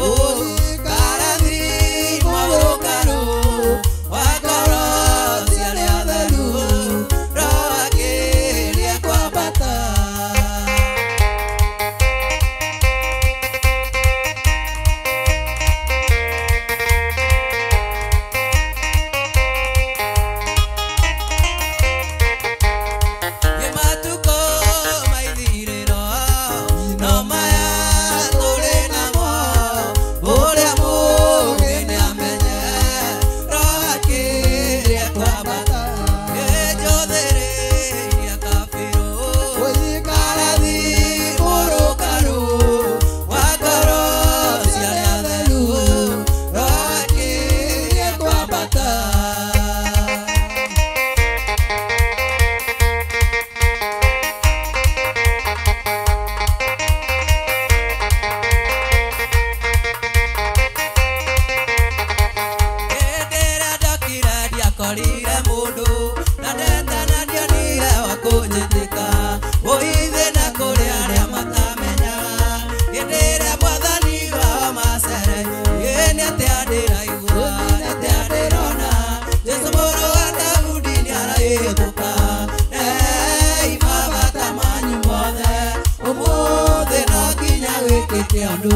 karathi mũrũngarũ wa ngoro cia arĩa atheru Roho akĩria kwambata. Matuko maithirĩro no maya tũrĩ namo ũrĩa mũũgĩ nĩamenye Roho akĩria kwambata njothĩrĩirie kabirũ karathi mũrũngarũ wa ngoro cia arĩa atheru Roho akĩria kwambata. Hĩndĩ ĩrĩa ndokire ndiakorire mũndũ na ndetana ndionire wa kũnjĩtĩka ũithi na kũrĩ arĩa matamenyaga hĩndĩ ĩrĩa mwathani wao macere ĩ nĩ atĩa ndĩraigua nĩ atĩa ndĩrona Jesũ mũrũ wa Daudi nĩarahĩtũka ei mabata manyu mothe ũmũthĩ no nginya wĩkĩke ũndũ.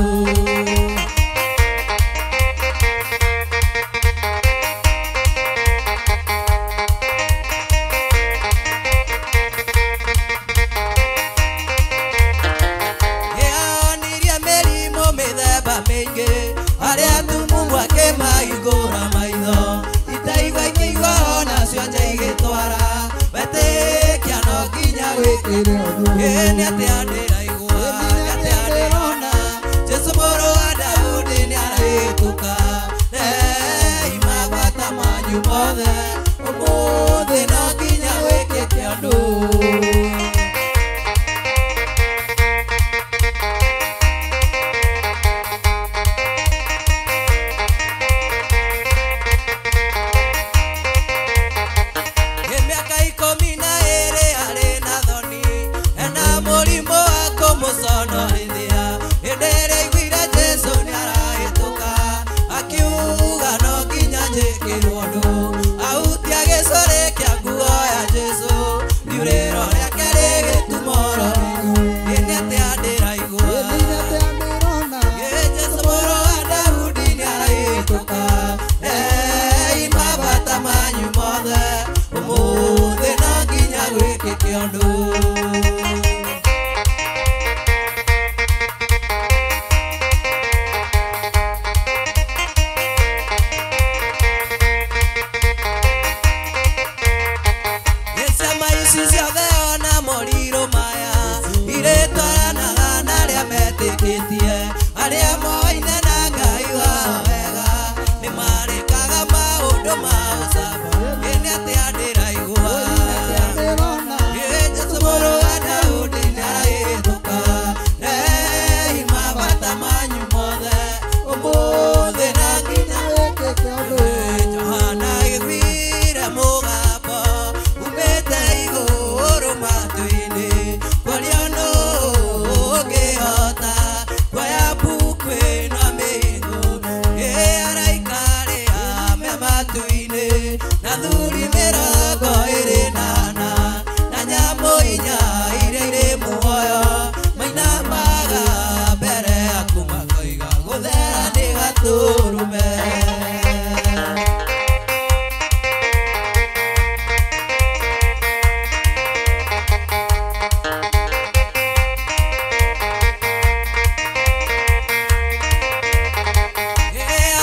Nĩonirie mĩrimũ mĩthemba mĩingĩ arĩa atumumu akĩmahingũra maitho itaigua ikĩigua onacio nja igĩtwara wetĩkia no nginya wĩkĩre ũndũ ĩ nĩ atĩa ndĩraigua nĩ atĩa ndĩrona Jesũ mũrũ wa Daudi nĩarahĩtũka nei mabata manyu mothe ũmũthĩ no nginya wĩkĩke ũndũ. Mĩaka 12 arĩ na thoni ena mũrimũ wa kũmũconorithia hĩndĩ ĩrĩa aiguire Jesũ nĩarahĩtũka akiuga no nginya njĩkĩrwo ũndũ ahutia gĩcũrĩ kĩa nguo ya Jesũ riũrĩro rĩake rĩgĩtumũrwo ĩ nĩ atĩa ndĩraigua ĩ Jesũ mũrũ wa Daudi nĩarahĩtũka ei mabata manyu mothe ũmũthĩ no nginya gwĩkĩke ũndũ. Ciama ici ciothe ona morirũ maya irĩtwaranaga na arĩa metĩkĩtie arĩa moaine na Ngai wao wega nĩmarĩkaga maũndũ ma ũcamba ĩ nĩ atĩa ndĩraigua ĩ Jesũ mũrũ wa Daudi nĩarahĩtũka nei mabata manyu mothe ũmũthĩ no nginya wĩkĩke ũndũ. Johana aiguire mũgambo umĩte igũrũ matu-inĩ kwaria nũ ũngĩhota kuoya mbuku ĩno mĩhĩngu ĩ araika arĩa me matu-inĩ na thuri 24 na nyamũ inya iria irĩ muoyo mainamaga mbere yaku makoiga gũthera nĩ gatũrũme.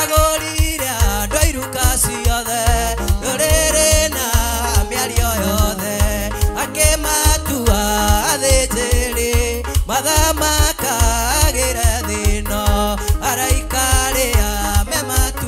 Agũrire andũ a iruka ciothe ndũrĩrĩ na mĩario yothe akĩmatua athĩnjĩri mathamakagĩre thĩ ĩno araika arĩa me matu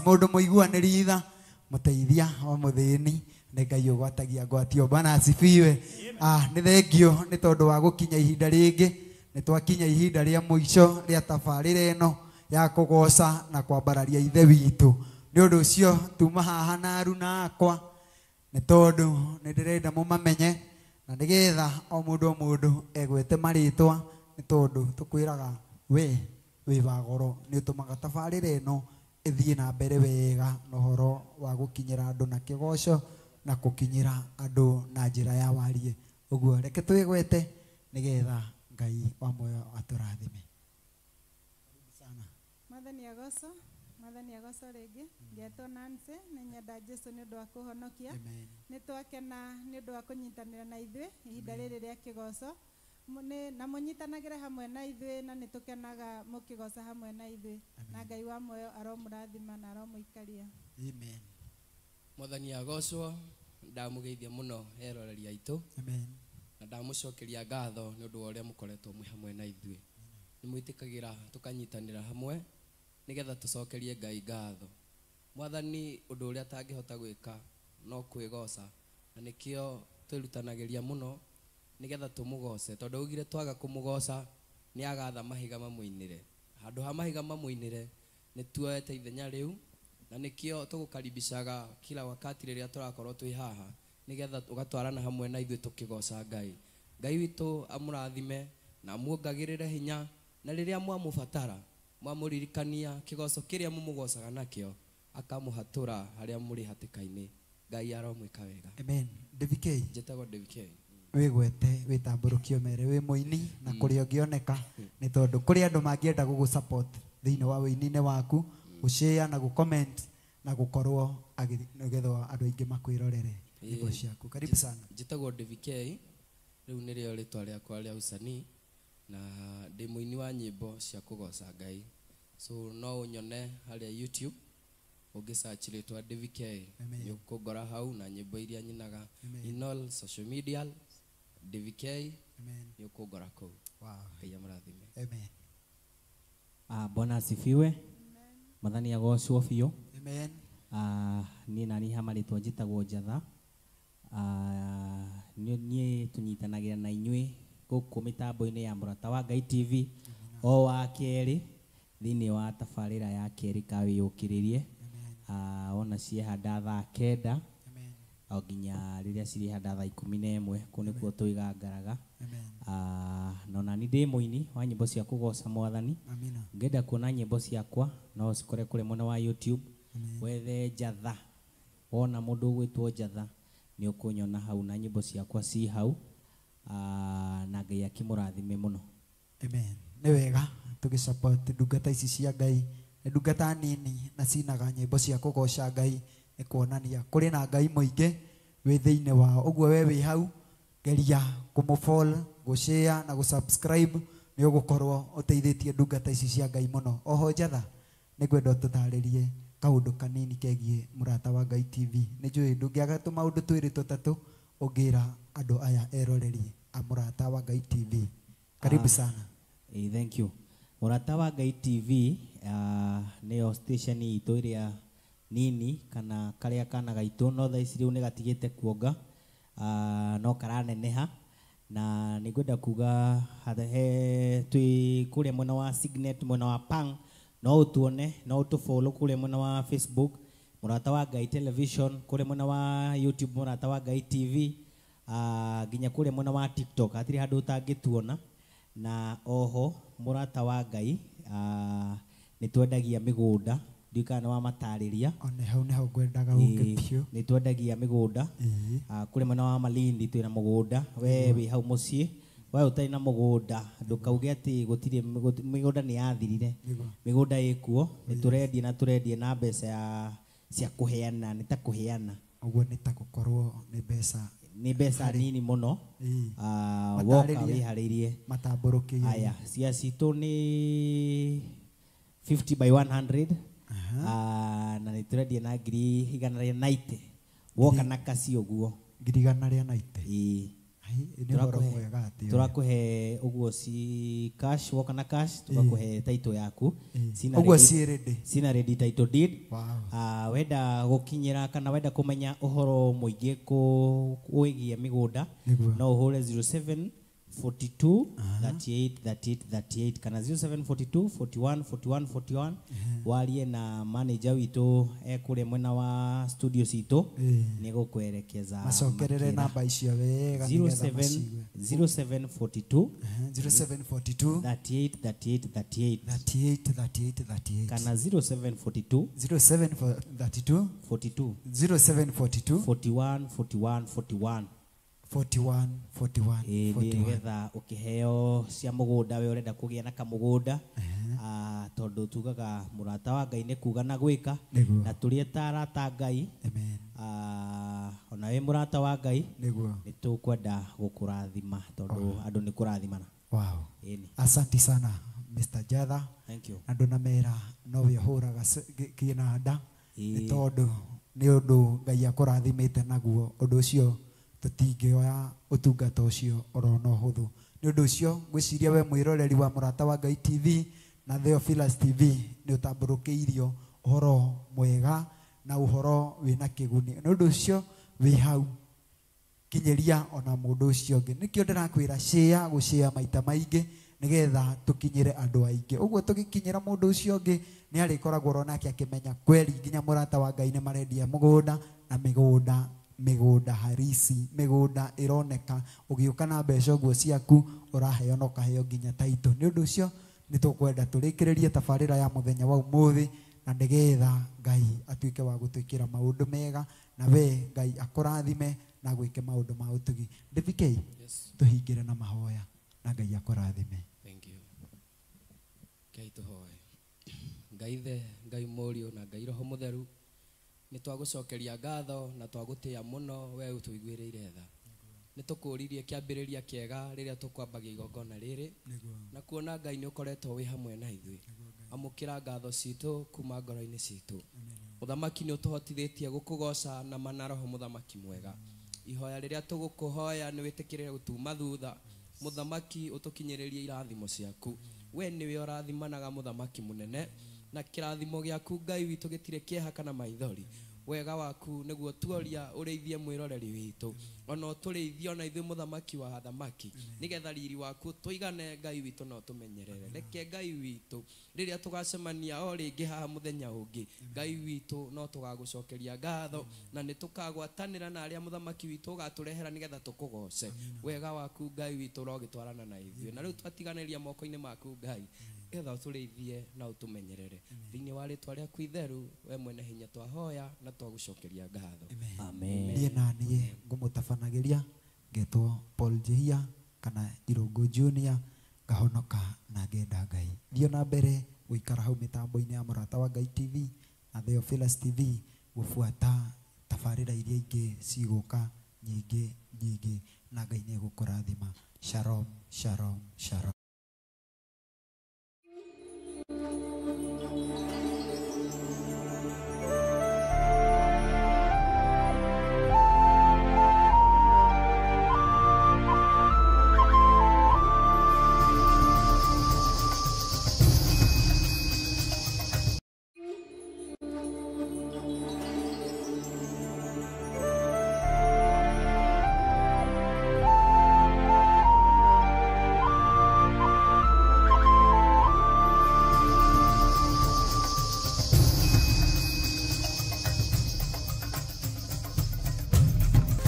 Mũndũ mũiguanĩri tha, mũteithia wa mũthĩni, nĩ Ngai ũgwatagia ngwatio. Bwana asifiwe. Nĩ thengio nĩ tondũ wa gũkinya ihinda rĩngĩ. Nĩ twakinya ihinda rĩa mũico rĩa tabarĩra ĩno ya kũgoca na kwambararia Ithe witũ. Nĩ ũndũ ũcio tuma haha na aruna akwa, nĩ tondũ nĩ ndĩrenda mũmamenye na nĩgetha o mũndũ o mũndũ egwete marĩtwa, nĩ tondũ tũkwĩraga we wĩ wa goro, nĩ ũtũmaga tabarĩra ĩno ĩthiĩ na mbere wega na ũhoro wa gũkinyĩra andũ na kĩgoco na gũkinyĩra andũ na njĩra ya warie. Ũguo reke twĩgwete nĩgetha Ngai wa muoyo atũrathime. Mwathani agoco, Mwathani agoco rĩngĩ. Ngetwo Nancy, nĩ nyenda Jesu nĩ ũndũ wa kũhonokia. Nĩ twakena nĩ ũndũ wa kũnyitanĩra na ithuĩ ihinda rĩrĩ rĩa kĩgoco. Na mũnyitanagĩre hamwe na ithuĩ, na nĩ tũkenaga mũkĩgoca hamwe na ithuĩ. Na Ngai wa muoyo aromũrathima na aromũikaria. Amen. Mwathani agocwo, ndamũgeithia mũno eroreri aitũ. Amen. Na ndamũcokeria ngatho nĩ ũndũ wa ũrĩa mũkoretwo mwĩ hamwe na ithuĩ. Nĩ mwĩtĩkagĩra tũkanyitanĩra hamwe nĩgetha tũcokerie Ngai ngatho. Mwathani ũndũ ũrĩa atangĩhota gwĩka no kwĩgoca, na nĩkĩo twĩrutanagĩria mũno nĩgetha tũmũgoce, tondũ augire twaga kũmũgoca nĩ agatha mahiga mamũinĩre. Handũ ha mahiga mamũinĩre nĩ tuoete ithenya rĩu, na nĩkĩo tũgũkaribicaga kila wakati rĩrĩa tũrakorwo twĩ haha nĩgetha ũgatwarana hamwe na ithuĩ tũkĩgoca Ngai. Ngai witũ amũrathime na amuongagĩrĩre hinya, na rĩrĩa mwamũbatara mwamũririkania kĩgoco kĩrĩa mũmũgocaga nakĩo akamũhatũra harĩa mũrĩ hatĩka-inĩ. Ngai aromwĩka wega. Amen. David K. Njĩtagwo David K. Wĩgwete wĩtambũrũkio mere wĩ mũini na kũrĩa ũngĩoneka, nĩ tondũ kũrĩ andũ mangĩenda gũgũ support thĩinĩ wa wĩini-inĩ waku, gũshare na gũcomment na gũkorwo nĩgetha andũ aingĩ makwĩrorere nyĩmbo ciaku. Karibu sana. Njĩtagwo David K. Rĩu nĩrĩo rĩtwa rĩakwa rĩa usanii, na ndĩ mũini wa nyĩmbo cia kũgoca Ngai. So no ũnyone harĩa YouTube ũngĩ search rĩtwa David K. Nĩ ũkũngora hau na nyĩmbo iria nyinaga. In all social media David K. Nĩ ũkũngora kũu. Ngai amũrathime. Amen. Bwana asifiwe. Mwathani agocwo biũ. Amen. Niĩ nani ha marĩtwa njĩtagwo Njatha. Niĩ tũnyitanagĩra na inyuĩ gũkũ mĩtambo-inĩ ya Mũrata wa Ngai TV o wa kerĩ thĩinĩ wa tabarĩra ya kerĩ ka wĩyũkĩrĩrie. Ona ciehanda thaa 9 o nginya rĩrĩa cirĩhanda thaa 11, kũu nĩkuo tũigangaraga. Na ona niĩ ndĩ mũini wa nyĩmbo cia kũgoca Mwathani. Ũngĩenda kuona nyĩmbo ciakwa no ũcikore kũrĩa mwena wa YouTube, wethe Njatha. Wona mũndũ ũgwĩtwo Njatha nĩ ũkũnyona hau na nyĩmbo ciakwa ci hau. Na Ngai akĩmũrathime mũno. Amen. Nĩ wega tũgĩsupport ndungata ici cia Ngai. Nĩ ndungata nini na cinaga nyĩmbo cia kũgoca Ngai, nĩ kuonania kũrĩ na Ngai mũingĩ wĩ thĩinĩ wao. Ũguo we wĩ hau geria kũmũfollow, gũshare na gũsubscribe, nĩ ũgũkorwo ũteithĩtie ndungata ici cia Ngai mũno. Oho Njatha, nĩ ngwenda ũtũtarĩrie kaũndũ kanini kegiĩ Mũrata wa Ngai TV. Nĩ njũĩ ndũngĩaga tũmaũndũ twĩrĩ tũtatũ ũngĩra andũ aya eroreri a Mũrata wa Ngai TV. Karibu sana. Thank you. Mũrata wa Ngai TV nĩyo station itũ ĩrĩa nini kana karĩa kana gaitũ, no thaa ici rĩu nĩ gatigĩte kuonga, no karaneneha. Na nĩ ngwenda kuga he twĩ kũrĩa mwena wa Signet, mwena wa Pang, no ũtuone, no ũtũfollow kũrĩa mwena wa Facebook Mũrata wa Ngai Television, kũrĩa mwena wa YouTube Mũrata wa Ngai TV, nginya kũrĩa mwena wa TikTok hatirĩ handũ ũtangĩtuona. Na oho Mũrata wa Ngai nĩ twendagia mĩgũnda, ndiũĩ kana nĩ wamatarĩria. One hau nĩho ngwendaga ũke biũ. Nĩ twendagia mĩgũnda. Kũrĩa mwena wa Malindi twĩna mũgũnda, we wĩ hau mũciĩ, we ũtarĩ na mũgũnda ndũkauge atĩ gũtirĩ mĩgũnda nĩ yathirire. Mĩgũnda ĩkuo, nĩ tũrendia na tũrendia na mbeca cia kũheana, nĩ ta kũheana. Ũguo nĩ ta gũkorwo nĩ mbeca. Nĩ mbeca nini mũno. Woka wĩharĩirie. Matambũrũkĩire. Aya, cia citũ nĩ 50 by 100. Na nĩ tũrendia na 190. Woka na kasi ũguo. 190. Nĩ ũhoro mwega atĩ Tũrakũhe ũguo ci cash, woka na cash tũgakũhe title yaku. Cina Ũguo ready- ciĩ ready. Cina ready title deed. Wow. Wenda gũkinyĩra kana wenda kũmenya ũhoro mũingĩ wĩgiĩ mĩgũnda, Nĩguo. no ũhũre 07 42 38 38 38 kana 0742 41 41 41, warie na manager witũ ekũrĩa mwena wa studio citũ, nĩ gũkwerekeza. Macokerere makĩra. Namba icio wega nĩgetha 07 macigue. 0742 0742 38 38 38 38 38 38 kana 0742 0732 42 0742 41 41 41 41 41 Ĩĩ, 41. Nĩgetha ũkĩheo cia mũgũnda, we ũrenda kũgĩa na kamũgũnda, tondũ tugaga mũrata wa Ngai nĩ kuga na gwĩka. Nĩguo. Na tũrĩ ta arata a Ngai, ona wĩ mũrata wa Ngai, Nĩguo. nĩ tũkwenda gũkũrathima tondũ andũ nĩ kũrathimana. Wow. Ĩni. Asante sana Mr. Jatha. Thank you. Na ndũnamera nowe ũhũraga kĩnanda, nĩ Ĩĩ. tondũ nĩ ũndũ Ngai akũrathimĩte naguo, ũndũ ũcio tũtingĩoya ũtungata ũcio orona ũhũthũ. Nĩ ũndũ ũcio ngwĩciria we mwĩroreri wa Mũrata wa Ngai TV na Theophilus TV nĩ ũtambũrũkĩirio ũhoro mwega na ũhoro wĩna kĩguni. Nĩ ũndũ ũcio wĩ hau kinyĩria ona mũndũ ũcio ũngĩ. Nĩkĩo ndĩrakwĩra share, gũshare maita maingĩ nĩgetha tũkinyĩre andũ aingĩ. Ũguo tũgĩkinyĩra mũndũ ũcio ũngĩ nĩ arĩkoragwo onake akĩmenya kweli nginya Mũrata wa Ngai nĩ marendia mũgũnda, na mĩgũnda mĩgũnda harisi, mĩgũnda ĩroneka ũgĩũka na mbeca ũguo ciaku ũraheo na ũkaheo nginya title. Nĩ ũndũ ũcio nĩ tũkwenda tũrĩkĩrĩrie tabarĩra ya mũthenya wa ũmũthĩ, na nĩgetha Ngai atuĩke wa gũtwĩkĩra maũndũ mega, na we Ngai akũrathime na gwĩke maũndũ ma ũtugi. DPK. Yes. Tũhingĩre na mahoya na Ngai akũrathime. Thank you. Ngai tũhoe. Ngai Ithe, Ngai Mũriũ na Ngai Roho Mũtheru, nĩ twagũcokeria ngatho na twagũtĩa mũno we ũtũiguĩrĩire tha. Nĩ tũkũririe kĩambĩrĩria kĩega rĩrĩa tũkwambagia igongona rĩrĩ, na kuona Ngai nĩ ũkoretwo wĩ hamwe na ithuĩ. Amũkĩra ngatho citũ kuma ngoro-inĩ citũ. Mũthamaki nĩ ũtũhotithĩtie gũkũgoca na mana roho mũthamaki mwega. Ihoya rĩrĩa tũgũkũhoya nĩ wĩtĩkĩre gũtuma thutha. Mũthamaki ũtũkinyĩrĩrie irathimo ciaku. We nĩwe ũrathimanaga mũthamaki mũnene, na kĩrathimo gĩaku Ngai witũ gĩtirĩ kĩeha kana maithori. Wega waku nĩguo tuoria ũrĩithie mwĩroreri witũ, ona ũtũrĩithie ona ithuĩ mũthamaki wa athamaki, nĩgetha riri waku tũigane Ngai witũ na ũtũmenyerere. Reke Ngai witũ rĩrĩa tũgacemania o rĩngĩ haha mũthenya ũngĩ, Ngai witũ no tũgagũcokeria ngatho na nĩ tũkagwatanĩra na arĩa mũthamaki witũ ũgatũrehera nĩgetha tũkũgoce. Wega waku Ngai witũ ũrogĩtwarana na ithuĩ, na rĩu twatiganĩria moko-inĩ maku Ngai, nĩgetha ũtũrĩithie na ũtũmenyerere. Thĩinĩ wa rĩtwa rĩaku itheru we mwene hinya twahoya na twagũcokeria ngatho. Amen. Niĩ na niĩ ngũmũtabanagĩria ngetwo Paul Njihia kana Irũngũ Junior, ngahonoka na ngenda Ngai. Thiĩ na mbere gũikara hau mĩtambo-inĩ ya Mũrata wa Ngai TV na Theophilus TV gũbuata tabarĩra iria ingĩ cigũka nyingĩ nyingĩ, na Ngai nĩ egũkũrathima. Shalom, shalom, shalom.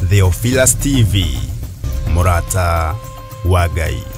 Theophilus TV, Mũrata wa Ngai.